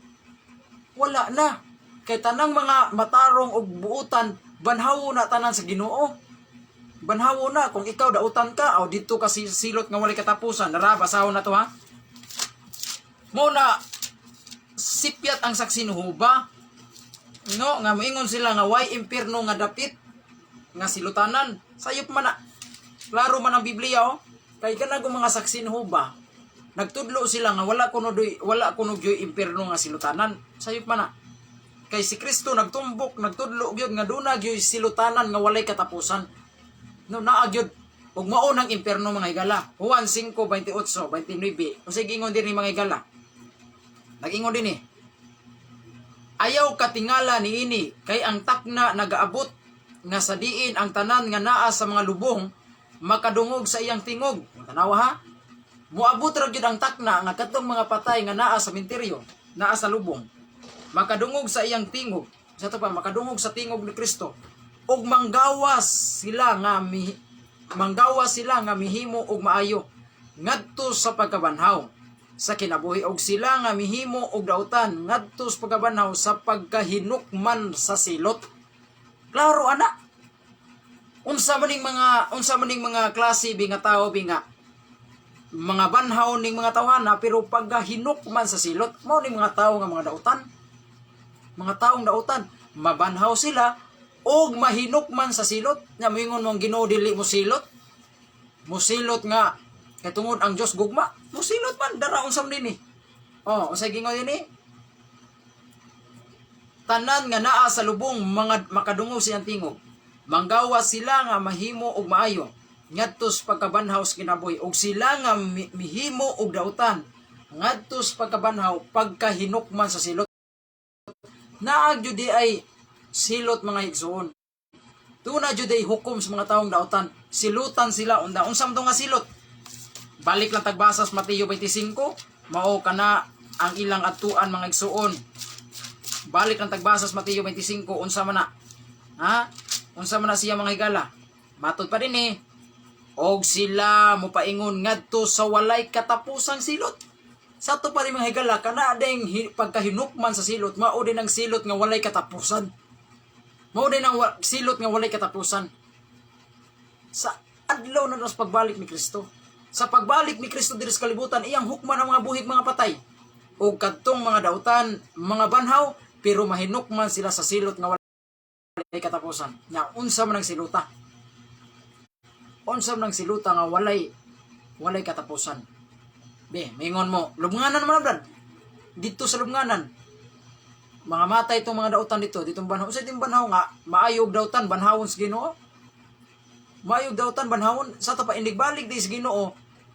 Wala na. Kay tanang mga matarong og buutan, banhawo na tanan sa Ginoo. Banhawo na. Kung ikaw dautan ka, o dito ka silot nga walay katapusan. Nara, basahon na to, ha. Mo na sipyat ang saksi ni Jehova. No, nga moingon sila nga way impierno nga dapit nga silutanan. Sayop man na. Klaro man ang Biblia oh. Kay kanang mga saksi ni Jehova, nagtudlo sila nga wala kuno gyoy impierno nga silutanan. Sayop man na. Kay si Kristo nagtumbok, nagtudlo gyud nga duna gyoy silutanan nga walay katapusan. No, naa gyud ug mao nang impierno, mga higala. Juan 5:28, 29. Unsay giingon dinhi, mga higala? Nag-ingon dinhi. "Ayaw katingala niini, kay ang takna nagaabot nga sa diin ang tanan nga naa sa mga lubong makadungog sa iyang tingog." Tanawa ha. Moabot ra gyud ang takna nga katong mga patay nga naa sa minteryo, naa sa lubong, makadungog sa iyang tingog. Sa to pa, makadungog sa tingog ni Kristo. Ug manggawas sila nga mihimo og maayo ngadto sa pagkabanhaw sa kinabuhi, og sila nga mihimo og dautan ngadto sa pagkabanhaw sa pagkahinukman sa silot. Klaro ana. Unsa man ning mga klase bi nga tao bi nga mga banhaw ning mga tawhana pero pagkahinukman sa silot? Mao ning mga tao nga mga dautan. Mga taong dautan, mabanhaw sila og mahinukman sa silot. Nya moingon mo ang Ginoo dili mo silot. Musilot nga kay tungod ang Dios gugma, musilot man dara. Unsa man dinhi? Oh, unsay gingon dinhi? "Tanan nga naa sa lubong mga makadungog sa iyang tingog. Manggawa sila nga mahimo og maayo ngadto sa pagkabanhaw sa kinabuhi, ug sila nga mihimo og dautan ngadto sa pagkabanhaw pagkahinukman sa silot." Naa jud ay silot, mga igsoon. Tuna jud ay hukom sa mga taong dautan. Silutan sila. Unda unsa man to nga silot? Balik lang tagbasa sa Mateo 25, mao kana ang ilang adtuan, mga igsuon. Balik lang tagbasa sa Mateo 25, unsa man na? Ha? Unsa man na siya, mga higala? Matod pa din eh. Og sila mopaingon ngadto sa walay katapusang silot. Sa ato pa rin, mga higala, kana ding pagkahinukman sa silot, mao din ang silot nga walay katapusan. Mao din ang silot nga walay katapusan. Sa adlaw na sa pagbalik ni Kristo. Sa pagbalik ni Kristo diri sa kalibutan, iyang hukman ang mga buhig, mga patay. O kadtong mga dautan, mga banhaw, pero mahinukman sila sa silot nga walay katapusan. Nya unsa man ang siluta? Unsa man ang siluta nga walay katapusan? Be, mingon mo, lubnganan man, brad. Dito sa lubnganan. Mga matay itong mga dautan dito, ditong banhaw. Unsa itong banhaw nga maayog dautan, banhawon sa Ginoo? Maayog dautan, banhawon sa ta pa inigbalik di sa Ginoo.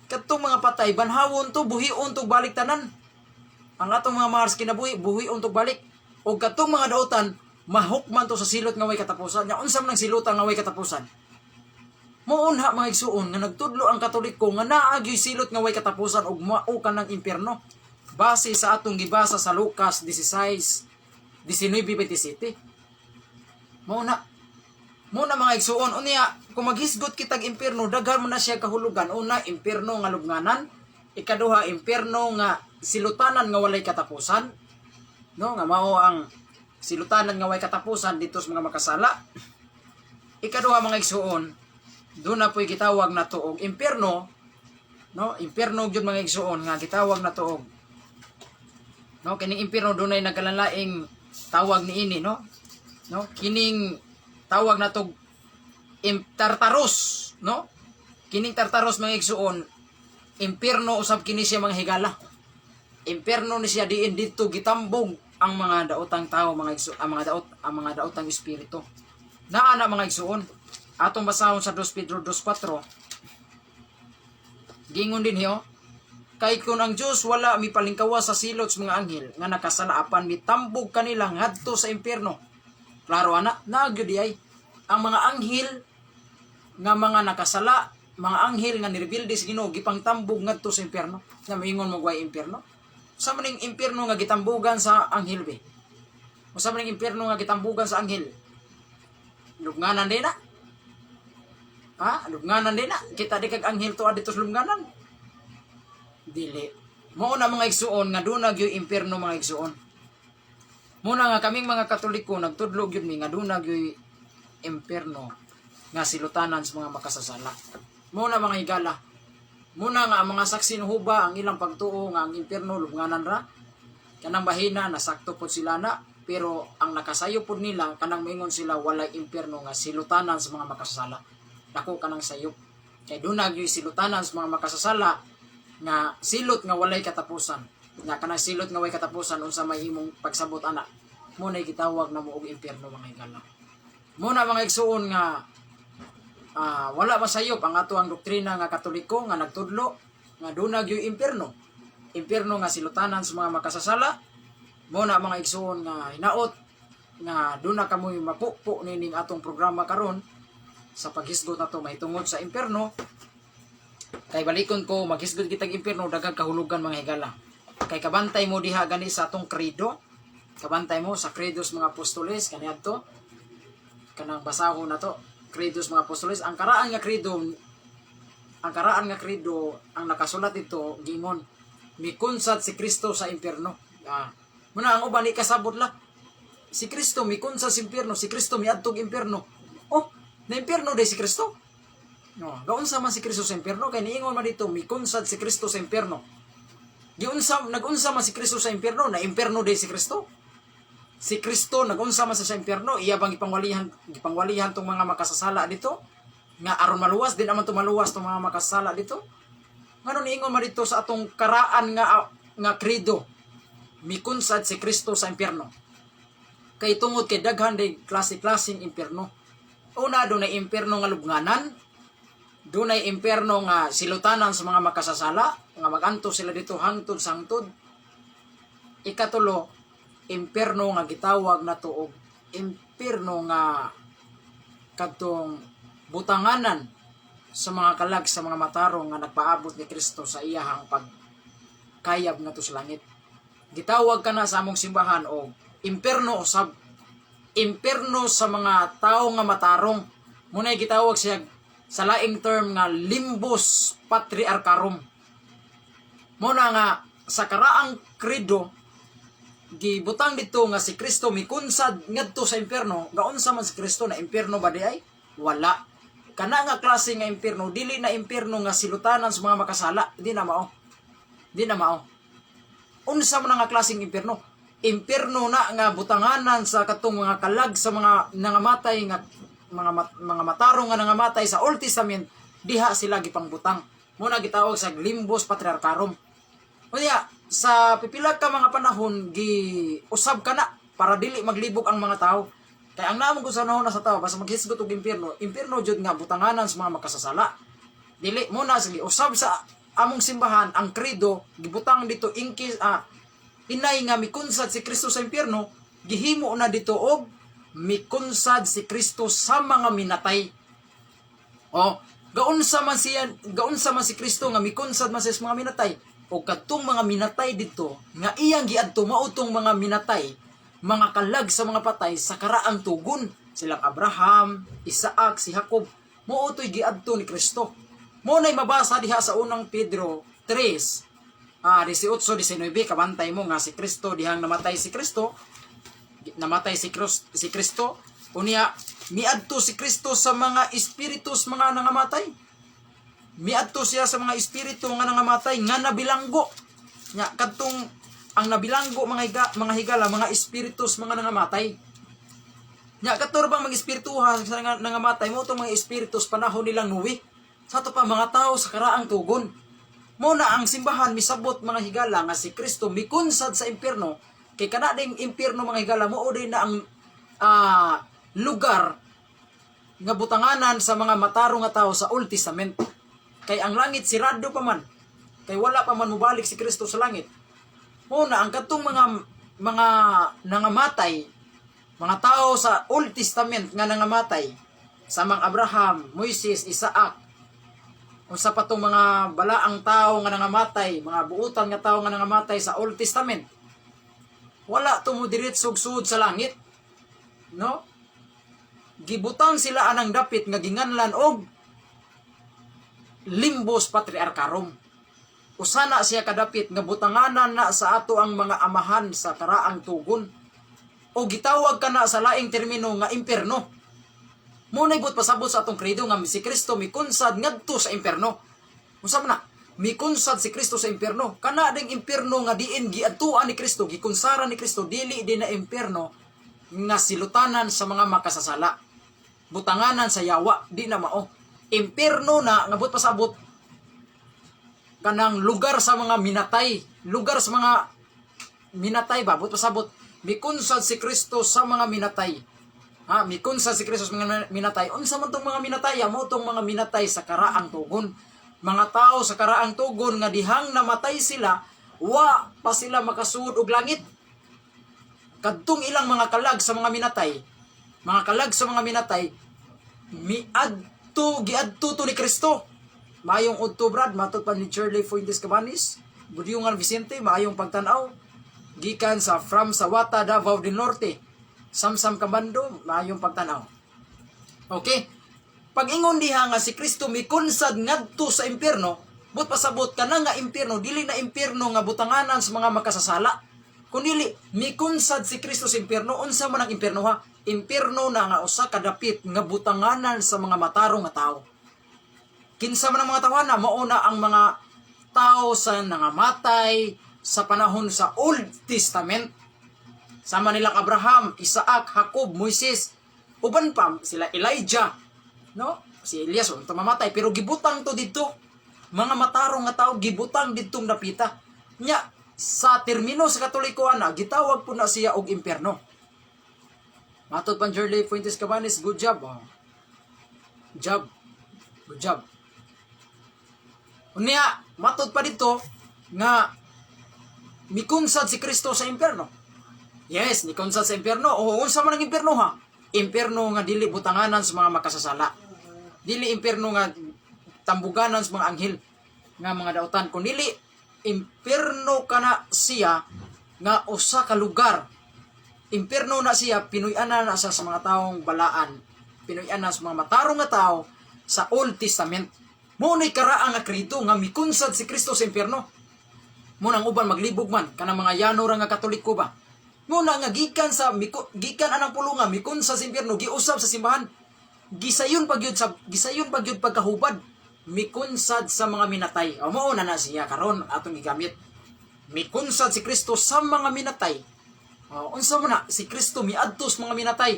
Kadtong mga patay, banhawon to, buhion to balik tanan. Ang atong mga mahal sa kinabuhi, buhion to balik. O kadtong mga dautan, mahukman to sa silot nga way katapusan. Nya unsa man ang silutan nga way katapusan? Muunha, mga igsuon, nga nagtudlo ang Katoliko nga naa gyoy silot nga way katapusan ug mao kanang impyerno. Base sa atong gibasa sa Lucas 16 19:27. Mao na. Mao na, mga igsuon, unya kung maghisgot kitag impyerno, daghan mo na siya kahulugan. Una, impyerno nga lubnganan. Ikaduha, impyerno nga silutanan nga walay katapusan. No, nga mao ang silutanan nga way katapusan dito sa mga makasala. Ikaduha, mga igsuon, doon na po'y gitawag na og impyerno, no? Impyerno gyud, mga igsuon, nga gitawag na og, no, kining impyerno dunay nagkalalaing tawag niini, no? No, kining tawag na og Tartarus, no? Kining Tartarus, mga igsuon, impyerno usab kini siya, mga higala. Impyerno ni siya diin didto gitambog ang mga daotang tao, mga igso, ang mga daotang espiritu. Naa na, mga igsuon. Atong basahon sa 2 Pedro 2:4. Gingon din hiyo, "Kay kung ang Diyos wala mipalingkawa sa silot sa mga anghel nga nakasala apan mitambog kanila ngadto sa impyerno." Klaro ana, naa gyud diay ang mga anghel nga mga nakasala, mga anghel nga nirebelde sa Ginoo, gipangtambog ngadto sa impyerno. Na moingon mo way impyerno. Sa man ning impyerno nga gitambugan sa anghel be? Usa man ning impyerno nga gitambugan sa anghel? Lubnganan din na. Ha? Lubnganan din na. Kita di kag anghel to dito sa lubnganan. Dili. Mao na, mga igsuon, nga duna gyud impyerno, mga igsuon. Muna nga kaming mga Katoliko nagtudlo gyud mi nga duna gyud impyerno nga silutanan sa mga makasasala. Muna, mga higala. Muna nga ang mga Saksi ni Jehova, ang ilang pagtuo nga ang impyerno lubnganan ra. Kanang bahina nasakto pod sila na, pero ang nakasayo pod nila kanang moingon sila walay impyerno nga silutanan sa mga makasasala. Dako kanang sayop. Kay duna gyud silutanan sa mga makasasala nga silot nga walay katapusan. Nga kanang silot nga walay katapusan, unsa may imong pagsabot ana? Mo na gitawag na mo og impyerno, mga higala. Muna, mga igsuon, nga wala masayop ang ato ang doktrina nga Katoliko nga nagtudlo nga duna gyud impyerno. Impyerno nga silutanan sa mga makasasala. Mo na, mga igsuon, nga hinaot nga duna kamoy mapupo nining atong programa karon sa paghisgot nato mahitungod sa impyerno. Kay balikon ko, maghisgot kitag impyerno, daghang kahulugan, mga higala. Kay kabantay mo diha gani sa atong credo, kabantay mo sa credo sa mga apostoles kaniadto, kanang basahon na to, credo sa mga apostoles. Ang karaan nga credo, ang nakasulat ito gingon, "Mikunsad si Kristo sa impyerno." Muna ang uban ni kasabot la. Si Kristo mikunsad sa impyerno, si Kristo miadtog impyerno. Oh, na impyerno day si Kristo. No, gaunsa man si Kristo sa impyerno kay niingon man dito mikunsad si Kristo sa impyerno? Giunsa, nagunsa man si Kristo sa impyerno? Na impyerno day si Kristo? Si Kristo nagunsa man sa impyerno? Iya bang gipangwalihan tong mga makasasala dito nga aron maluwas? Din naman to maluwas tong mga makasasala dito. Ngano niingon man dito sa atong karaan nga credo, mikunsad si Kristo sa impyerno? Kay tungod kay daghan day klase-klaseng impyerno. Una, dunay impyerno nga lubnganan, dunay impyerno nga silutanan sa mga makasasala nga maganto sila dito hangtod sa hangtod. Ikatulo, impyerno nga gitawag na og impyerno nga kadtong butanganan. Sa mga kalag sa mga matarong nga nagpaabot ni Kristo sa iyahang pagkayab ngadto sa langit. Gitawag kana sa among simbahan og imperno usab, imperno sa mga tao nga matarong. Muna'y gitawag siya sa laing term nga limbus patriarcharum. Muna nga sa karaang credo gibutang dito nga si Kristo mikunsad ngadto sa impyerno. Gaunsa man si Kristo na impyerno ba di ay? Wala kana nga klase nga impyerno. Dili na impyerno nga silutanan sa mga makasala. Di na mao, di na mao. Unsa man nga klaseng impyerno? Impyerno na nga butanganan sa katong mga kalag sa mga nangamatay nga mga matarong nga nangamatay sa Old Testament. Diha sila gipangbutang. Muna gitawag sa limbus patriarcharum. Unya, sa pipila ka mga panahon gi usab kana para dili maglibog ang mga tao. Kay ang naamong kung sa na sa tao basta maghisgot og impyerno, impyerno jud nga butanganan sa mga makasasala. Dili mo na sige usab sa among simbahan ang credo, gibutang dito ingkis inay nga mikunsad si Kristo sa impyerno, gihimo na dito og mikunsad si Kristo sa mga minatay. O, gaunsa man siya, gaunsa man si Kristo nga mikunsad man siya sa mga minatay? O kadtong mga minatay dito nga iyang giadto mao tong mga minatay, mga kalag sa mga patay sa karaang tugon, silang Abraham, Isaac, si Jacob, mao to'y giadto ni Kristo. Mo na'y mabasa diha sa Unang Pedro 3 18, 19. Kabantay mo nga si Kristo dihang namatay si Kristo, namatay si Kristo, unya miadto si Kristo sa mga espiritus mga nangamatay. Miadto siya sa mga espiritu nga nangamatay nga nabilanggo. Nya kadtong ang nabilanggo, mga higala, mga espiritus mga nangamatay. Nya kadto bang mga espirituha sa nangamatay mo tong mga espiritus panahon nilang Noe. Sa ato pa mga tao sa karaang tugon. Mo na ang simbahan misabot, mga higala, nga si Kristo mikunsad sa impyerno kay kana ding impyerno, mga higala, mao din na ang lugar nga butanganan sa mga matarong nga tao sa Old Testament. Kay ang langit sirado pa man. Kay wala pa man mobalik si Kristo sa langit. Mo na ang kadtong mga nangamatay, mga tao sa Old Testament nga nangamatay, samang Abraham, Moises, Isaac, unsa pa tong mga balaang tao nga nangamatay, mga buutan nga tao nga nangamatay sa Old Testament. Wala to mo diretso sud sa langit. No? Gibutang sila anang dapit nga ginganlan og limbus patriarcharum. Usa na siya kadapit nga butanganan na sa ato ang mga amahan sa karaang tugon. O gitawag kana sa laing termino nga impierno. Mo buot pasabot sa atong credo nga si Kristo mikunsad ngadto sa impierno. Unsa man na? Mikunsad si Kristo sa impierno. Kana ding impierno nga diin giadtuan ni Kristo, gikunsaran ni Kristo, dili din na impierno nga silutanan sa mga makasasala. Butanganan sa yawa, di na mao. Impierno na nga buot pasabot kanang lugar sa mga minatay, lugar sa mga minatay ba, buot pasabot mikunsad si Kristo sa mga minatay. Ha, mikunsad si Kristo sa mga minatay. Unsa man tong mga minatay? Mo tong mga minatay sa karaang tugon. Mga tao sa karaang tugon nga dihang namatay sila, wa pa sila makasuod og langit. Kadtong ilang mga kalag sa mga minatay, mga kalag sa mga minatay, miadto, giadto to ni Kristo. Maayong udto, Brad, matod pa ni Shirley Fuentes Cabanis, Budyungan Vicente, maayong pagtanaw. Gikan sa from Sawata, Davao del Norte. Samsam Kabando, maayong pagtanaw. Okay? Pag-ingon diha nga si Kristo mikunsad ngadto sa impyerno, but pasabot kana nga impyerno dili na impyerno nga butanganan sa mga makasasala. Kundili mikunsad si Kristo sa impyerno, unsa man ang impyerno ha? Impyerno na nga usa ka dapit nga butanganan sa mga matarong nga tao. Kinsa man ang mga tawana, mao na ang mga tao sa nangamatay sa panahon sa Old Testament. Sama nilang Abraham, Isaac, Jacob, Moises, uban pa sila Elijah, no? Si Elias wa mamatay pero gibutang to dito. Mga matarong nga tao gibutang ditong dapita. Nya sa termino sa Katoliko ana gitawag po na siya og impyerno. Matod pan Shirley Fuentes Cabanes, good job. Oh. Job. Good job. Unya, matod pa dito nga mikunsad si Kristo sa impyerno. Yes, mikunsad sa impyerno. O unsa man ang impyerno ha? Impyerno nga dili butanganan sa mga makasasala. Dili impyerno nga tambuganan sa mga anghel nga mga dautan, kun dili impierno kana siya nga usa ka lugar. Impierno na siya, pinuy-anan na siya sa mga taong balaan, pinuy-anan sa mga matarong nga tao sa Old Testament. Mao na'y karaa nga kredo nga mikunsad si Kristo sa impierno. Mao nang uban maglibog man kanang mga yano ra nga Katoliko ba. Mao na nga gikan sa gikan anang pulong nga mikunsad sa impierno, giusab sa simbahan. Gisayon pa gyud pagkahubad, mikunsad sa mga minatay. O mao na na siya karon atong gigamit. Mikunsad si Kristo sa mga minatay. O, unsa man na si Kristo miadto sa mga minatay?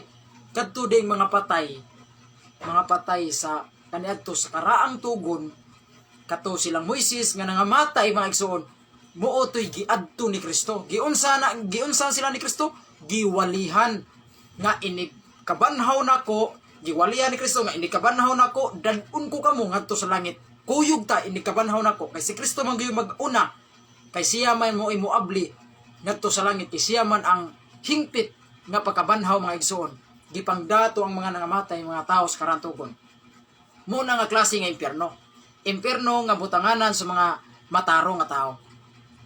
Kadto ding mga patay, mga patay sa kaniadto sa karaang tugon, kato silang Moises nga nangamatay, mga igsoon, mao to'y giadto ni Kristo. Giunsa na, giunsa sila ni Kristo? Giwalihan nga inig kabanhaw nako, giwalihan ni Kristo nga inig kabanhaw nako, dad-on ko kamo ngadto sa langit. Kuyog ta inig kabanhaw nako, kay si Kristo man gyud mag-una, kay siya man mo moabli ngadto sa langit, kay siya man ang hingpit nga pagkabanhaw, mga igsoon. Gipangdato ang mga nangamatay, mga tao sa karantugon. Mao na nga klase nga impyerno. Impyerno nga butanganan sa mga matarong nga tao.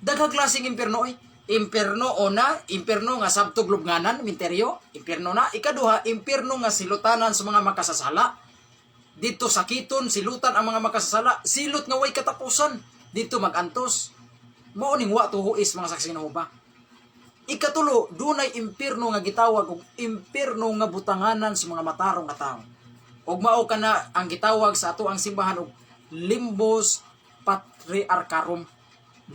Daghang klaseng impyerno eh. Impyerno una, impyerno nga sabtog lubnganan, minteryo, impyerno na. Ikaduha, impyerno nga silutanan sa mga makasasala. Dito sakiton, silutan ang mga makasasala, silot nga way katapusan. Dito magantos. Mao ning wa tuhuis, mga saksi na ba. Ikatulo, dunay impyerno nga gitawag og impyerno nga butanganan sa mga matarong nga tao. Ug mao kana ang gitawag sa ato ang simbahan og limbus patriarcharum.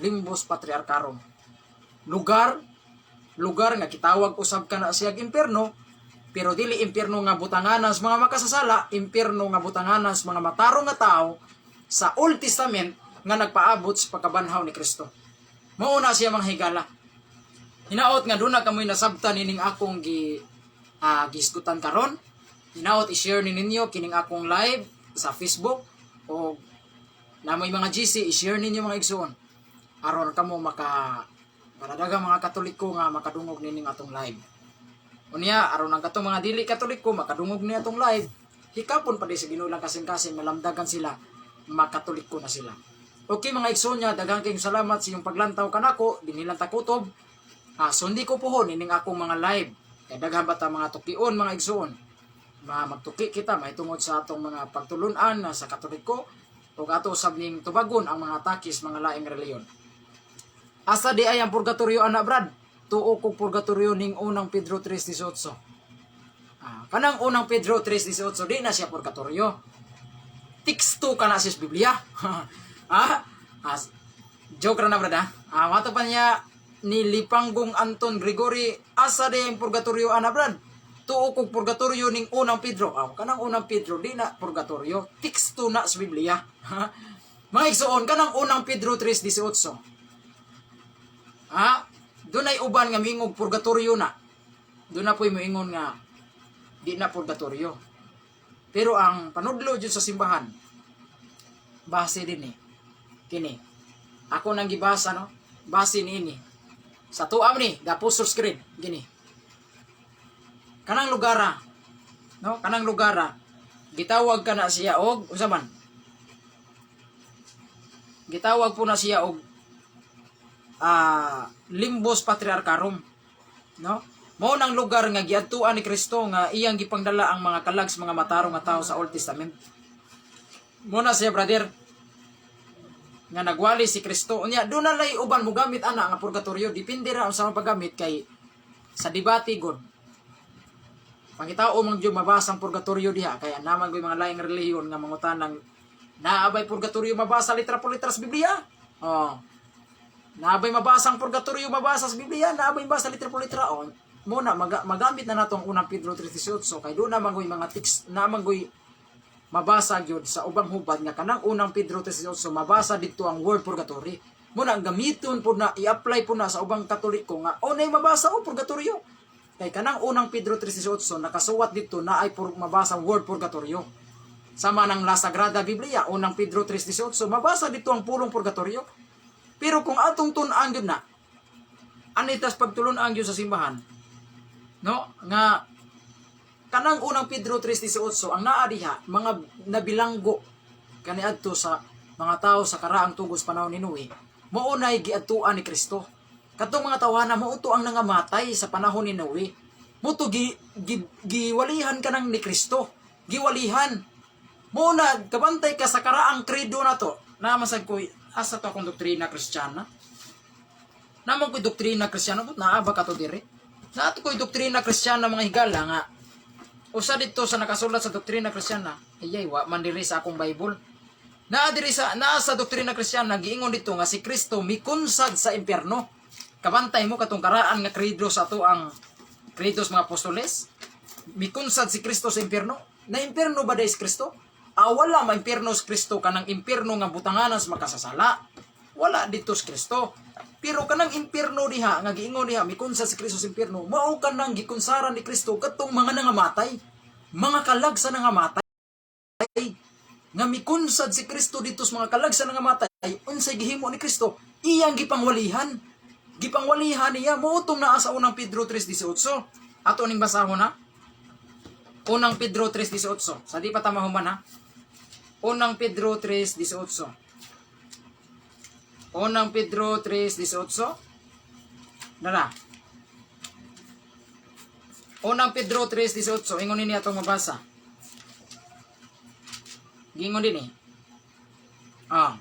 Limbus patriarcharum. Lugar lugar nga gitawag usab kana siyag impyerno, pero dili impyerno nga butanganan sa mga makasasala, impyerno nga butanganan sa mga matarong nga tao sa Old Testament nga nagpaabot sa pagkabanhaw ni Kristo. Mao na siya, mga higala. Hinaot nga duna kamoy nasabtan nining akong gihisgutan karon. Hinaot i-share ni ninyo kining akong live sa Facebook o namoy mga GC, i-share ninyo, mga igsoon, aron kamo maka para daghang mga Katoliko nga makadungog nining atong live. Unya aron ang katong mga dili Katoliko makadungog ni atong live, hikapon pa di sa Ginoo lang kasing-kasing malamdagan sila, makatoliko na sila. Okay, mga igsoon niya, daghang kayong salamat sa inyong paglantaw kanako, dinilang takutob. Sundi ko pohon ining akong mga live. Kay daghan ba ta mga tukion, mga igsoon? Ma magtuki kita mahitungod sa atong mga pagtulunan na sa Katoliko ug ato usab ning tubagon ang mga atakis mga laing relihiyon. Asa di ay ang purgatorio ana, Brad? Tuo kog purgatorio ning Unang Pedro 3:18. Kanang Unang Pedro 3:18, di na siya purgatorio. Teksto kana sa Biblia. Joke ra na, brad, ah. Mato pa niya ni Lipanggong Anton Gregory, asa di ang purgatorio ana, Brad? Tuo kog purgatorio ning Unang Pedro. Kanang Unang Pedro di na purgatorio. Teksto na sa Biblia. Mga igsoon, kanang Unang Pedro 3:18. Dunay uban nga mingog purgatorio na. Doon na po'y moingon nga di na purgatorio. Pero ang panudlo dyan sa simbahan, base din eh. Kini. Ako nang gibasa, no? Base niini. Sa tuam ni, the Apostles' Creed. Gini. Kanang lugara, no? Kanang lugara, gitawag ka na siya og unsa man? Gitawag po na siya og limbus patriarcharum, no? Mao nang lugar nga giadtuan ni Kristo nga iyang gipangdala ang mga kalag sa mga matarong nga tao sa Old Testament. Mao na siya, brother, nga nagwali si Kristo. Unya doon na lay uban mo gamit ana nga purgatorio, depende ra sa mga paggamit, kay sa debate god pangitao man gyud mabasa ang purgatorio diha, kaya naman gyud mga laing relihiyon nga mangutanang naabay purgatorio mabasa litra por litra sa Biblia. Oh. Naabay mabasa ang purgatorio mabasa sa Biblia, naabay mabasa litra por litra. Oh. Mao na magamit na nato ang Unang Pedro 3:18 kay doon naman goy mga text naman goy mabasa gyud sa ubang hubad nga kanang Unang Pedro 3:18 mabasa didto ang word purgatory. Mao na ang gamiton po na i-apply po na sa ubang Katoliko nga o na mabasa o purgatorio. Kay kanang Unang Pedro 3:18 nakasuwat didto na ay mabasa ang word purgatorio. Sama ng La Sagrada Biblia, Unang Pedro 3:18, mabasa dito ang pulong purgatorio. Pero kung atong tun-an gyud na, anitas pagtulun-an gyud sa simbahan, no, nga kanang Unang Pedro 3:18 ang naa diha mga nabilanggo. kaniadto sa mga tao sa karaang tugos, panahon ni Noe, mao nay giadtuan ni Kristo. Katong mga tawhana mao to ang nangamatay sa panahon ni Noe. Mao to giwalihan kanang ni Kristo. Giwalihan. Mao na kabantay ka sa karaang credo na to. Namasag ko asa to akong doktrina Kristiyana. Naman ko'y doktrina Kristiyana, but naa ba ka to dire? Naa to ko'y doktrina Kristiyana, mga higala, nga usa dito sa nakasulat sa doktrina Kristiyana. Ayay, wa man diri sa akong Bible. Naa diri sa naa sa doktrina Kristiyana, giingon dito nga si Kristo mikunsad sa impyerno. Kabantay mo katong karaan nga credo sa ato, ang credo sa mga apostoles. Mikunsad si Kristo sa impyerno. Na impyerno ba si Kristo? Ah, wala ma-impyerno si Kristo, kanang impyerno nga butanganan sa makasasala. Wala dito si Kristo. Pero kanang impyerno diha nga giingon diha mikunsad si Kristo sa impyerno, mao kanang gikunsaran ni Kristo katong mga nangamatay, mga kalag sa nangamatay. Nga mikunsad si Kristo dito sa mga kalag sa nangamatay, unsay gihimo ni Kristo? Iyang gipangwalihan. Gipangwalihan niya. Mao tong naa sa Unang Pedro 3:18. Ato ning basahon ha. Unang Pedro 3:18. Sa di pa ta mahuman ha. Unang Pedro 3:18. Unang Pedro 3:18. Dara. Unang Pedro 3:18. Ingon nini, atong mabasa. Gingon din eh. Ah.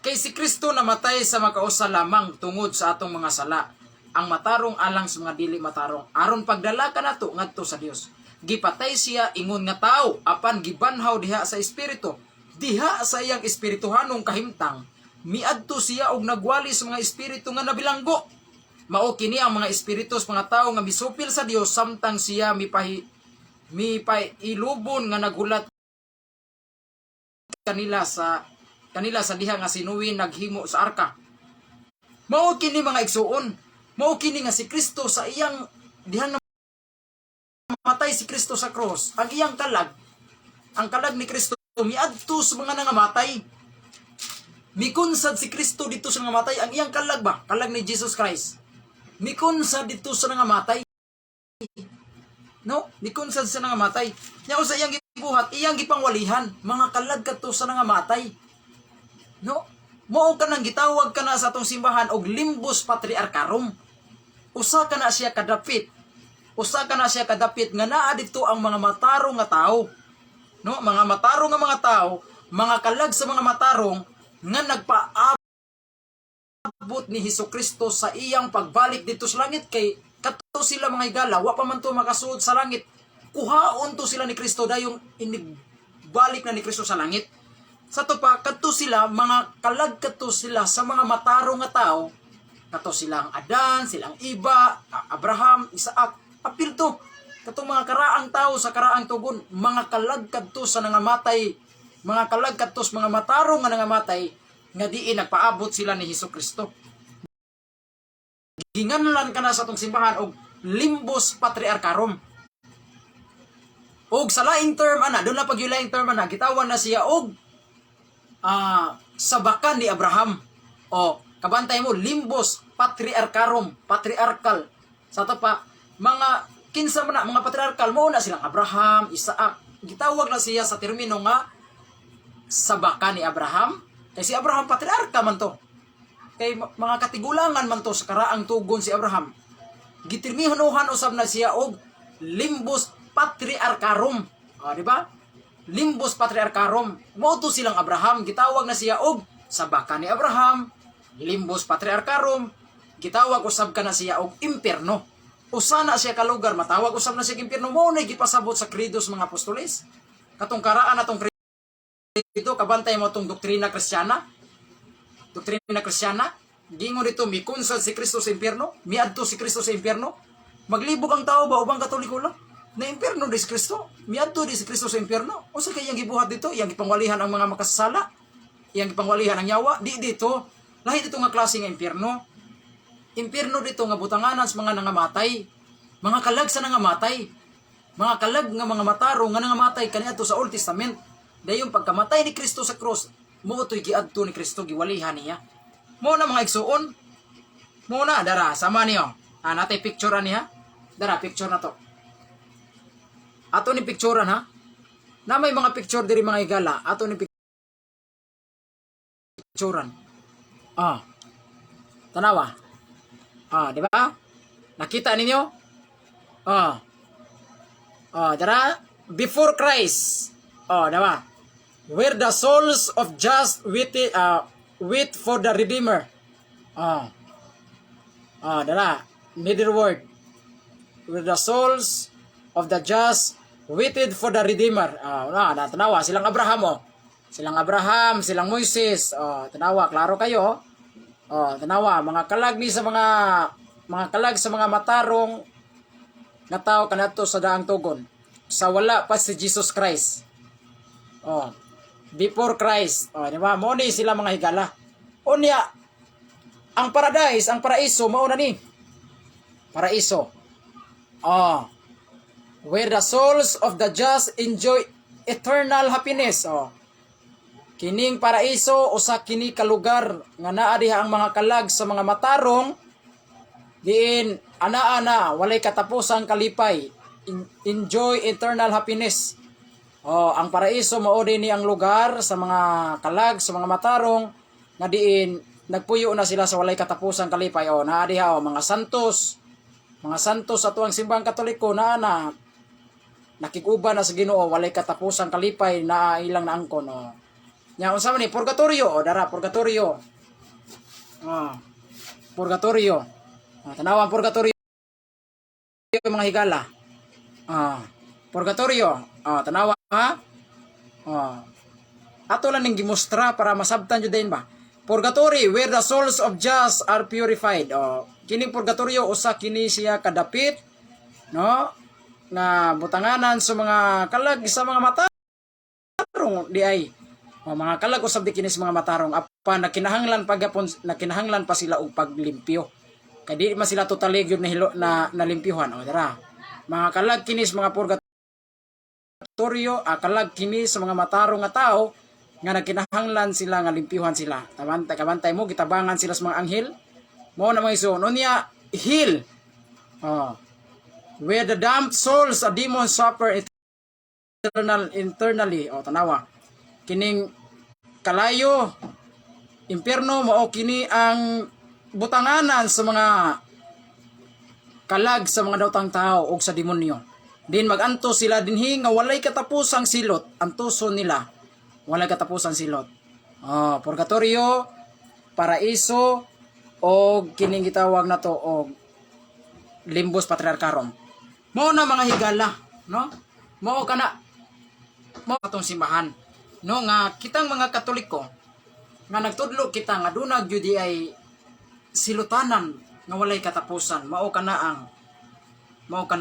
Kay si Kristo namatay sa makausa lamang tungod sa atong mga sala, ang matarong alang sa mga dili matarong, aron pagdala kanato ngadto sa Dios. Gipatay siya ingon nga tao, apan gibanhaw diha sa espiritu. Diha sa iyang espirituhanong kahimtang, miadto siya og nagwali sa mga espiritu nga nabilanggo. Mao kini ang mga espiritu sa mga tao nga misupil sa Dios samtang siya mipailubon nga naghulat kanila sa diha nga si Noe naghimo sa arka. Mao kini, mga igsuon. Mao kini nga si Kristo sa iyang dihang namatay si Kristo sa cross, ang iyang kalag, ang kalag ni Kristo miadto sa mga nangamatay. Mikunsad si Kristo dito sa nangamatay, ang iyang kalag ba? Kalag ni Jesus Christ. Mikunsad dito sa nangamatay. No? Mikunsad sa nangamatay. Nya sa iyang gibuhat, iyang gipangwalihan, mga kalag kadto sa nangamatay. No? Mao ka nang gitawag ka na sa atong simbahan og limbus patriarcharum. Usa ka na siya kadapit. Usa ka na siya kadapit nga naa dito ang mga matarong nga tao. No, mga matarong nga mga tao, mga kalag sa mga matarong nga nagpaabot ni Hesus Kristo sa iyang pagbalik dito sa langit, kay kadto sila, mga higala, wa pa man to makasuod sa langit. Kuhaon to sila ni Kristo dayong inigbalik na ni Kristo sa langit. Sa to pa, kadto sila, mga kalag kadto sila sa mga matarong nga tao, kato silang Adan, silang Iba, Abraham, Isaac, apil to. Katong mga karaang tao sa karaang tugon, mga kalag kadto sa nangamatay, mga kalag kadto sa mga matarong nga nangamatay, nga diin nagpaabot sila ni Hesus Kristo. Ginganlan ka na sa atong simbahan og limbus patriarcharum. Og sa laing term ana, doon na pag yung laing term ana, gitawan na siya og sabakan ni Abraham. O, kabantay mo, limbus patriarcharum, patriarchal. Sa to pa, mga kinsa man na, mga patriarchal, mo na silang Abraham, Isaac. Gitawag na siya sa termino nga sabakan ni Abraham. Kay si Abraham patriarka man to. Kay mga katigulangan man to sa karaang tugon si Abraham. Gitirmihanuhan usab na siya og limbus patriarcharum. O, di ba? Limbus patriarcharum. Mao to silang Abraham, gitawag na siya og sabakan ni Abraham, limbus patriarcharum, gitawag usab ka na siya og impierno. Usa na siya ka lugar, matawag usab na siya og impierno. Mao na gipasabot sa credo sa mga apostoles. Katong karaan atong credo, kabantay mo atong doktrina Kristiyana. Doktrina Kristiyana, gingon dito, mikunsad si Kristo sa impierno, miadto si Kristo sa impierno. Maglibog ang tao ba ubang Katoliko lang? Na impierno di si Kristo, miadto di si Kristo sa impierno. Unsa kay iyang gibuhat dito? Iyang gipangwalihan ang mga makasasala, iyang gipangwalihan ang yawa, di dito. Lahi dito nga klase nga impierno. Impierno dito nga butanganan sa mga nangamatay. Mga kalag sa nangamatay. Mga kalag nga mga matarong nga nangamatay kaniadto sa Old Testament. Dayon pagkamatay ni Kristo sa cross, mao to'y giadto ni Kristo, giwalihan niya. Mao na, mga igsuon. Mao na dara sama niyo. Ah, natay picture niya. Dara, picture na to. Ato ni picturean ha. Na may mga picture diri, mga higala. Ato ni Picturan. Ah. Tanawa. Ah, di ba? Nakita ninyo? Ah. Ah, dara before Christ. Oh, di ba? Where the souls of just wait for the Redeemer. Ah. Ah, dara. Netherworld. Where the souls of the just waited for the Redeemer. Ah, na, tanawa silang Abraham, oh. Silang Abraham, silang Moises. Oh, tanawa, klaro kayo. Oh, tanawa, mga kalag ni sa mga kalag sa mga matarong nga tao kanato sa daang tugon. Sa wala pa si Jesus Christ. Oh, before Christ. Oh, di ba? Mo ni sila, mga higala. Unya, ang paradise, ang paraiso, mao na ni. Paraiso. Oh. Where the souls of the just enjoy eternal happiness. Oh. Kining paraiso usa kini ka lugar nga naa diha ang mga kalag sa mga matarong diin ana-ana walay katapusang kalipay. Enjoy eternal happiness. Oh, ang paraiso mao din ni ang lugar sa mga kalag sa mga matarong nga diin nagpuyo na sila sa walay katapusang kalipay. Oh, naa diha, oh, mga santos. Mga santos sa atuang Simbahang Katoliko na nakig-uban na sa Ginoo, walay katapusang kalipay na ilang naangkon, oh. Nya unsa man ni purgatorio? Oh, dara purgatorio. Oh. Purgatorio. Oh, tanawa ang purgatorio, mga higala. Ah, purgatorio. Oh, tanawa ha. Oh. Ato lang ning gimustra para masabtan jud din ba. Purgatory, where the souls of just are purified. Oh, kining purgatorio usa kini siya kadapit, no, nga butanganan sa mga kalag sa mga matarong di ay. Oh, mga kalag usab di kini sa mga matarong apan nakinahanglan pa sila og paglimpyo. Kay di man sila totally gyud nahilo na nalimpyuhan. Oh, dara. Mga kalag kini sa mga purgatorio, kalag kini sa mga matarong nga tao nga nagkinahanglan sila nga limpyuhan sila. Tabantay, kabantay mo, gitabangan sila sa mga anghel. Mao na, mga igsoon. Unya, hell. Oh. Where the damned souls of demons suffer eternally. Oh, tanawa. Kining kalayo, impyerno, mao kini ang butanganan sa mga kalag sa mga daotang tao og sa demonyo. Din magantos sila dinhi nga walay katapusang silot. Antuson nila. Walay katapusang silot. Oh, purgatorio, paraiso, o kining gitawag na to og limbus patriarcharum. Mao na, mga higala, no? Mao kana mao atong simbahan. No, nga kitang mga Katoliko nga nagtudlo kita nga duna gyud ay silutanan nga walay katapusan, mao kana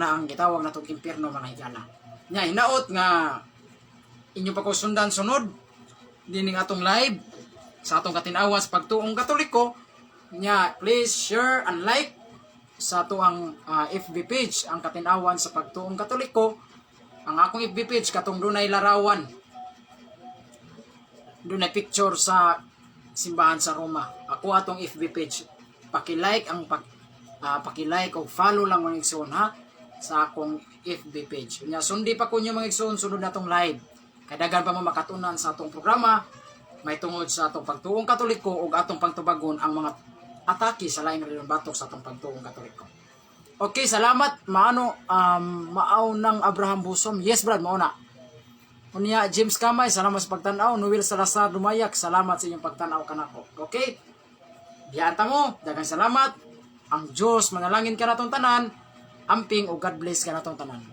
ang gitawag natong impyerno, mga higala. Nya hinaot nga inyo pa ko sundan sunod dining atong live sa atong katinawan sa pagtuong Katoliko. Nya please share and like sa ato ang FB page, ang Katinawan sa Pagtuong Katoliko. Ang akong FB page katong dunay larawan, dunay picture sa simbahan sa Roma. Ako atong FB page. Paki-like ang pak paki-like o follow lang, mga igsoon, ha, sa akong FB page. Nya sundi pa ko nyo, mga igsoon, sunod na tong live. Kadagan pa mo makatunan sa atong programa may tungod sa atong pagtuong Katoliko ug atong pagtubagon ang mga atake sa laing relihiyon batok sa atong pagtuong Katoliko. Okay, salamat. Maano maaw ng Abraham Busom. Yes, Brad, mao na. Unya James Kamay, salamat sa pagtanaw. Noel Salazar Dumayak, salamat sa inyong pagtanaw kanako. Okay? Biyaan ta mo, daghang salamat. Ang Diyos manalangin kanatong tanan. Amping o God bless kanatong tanan.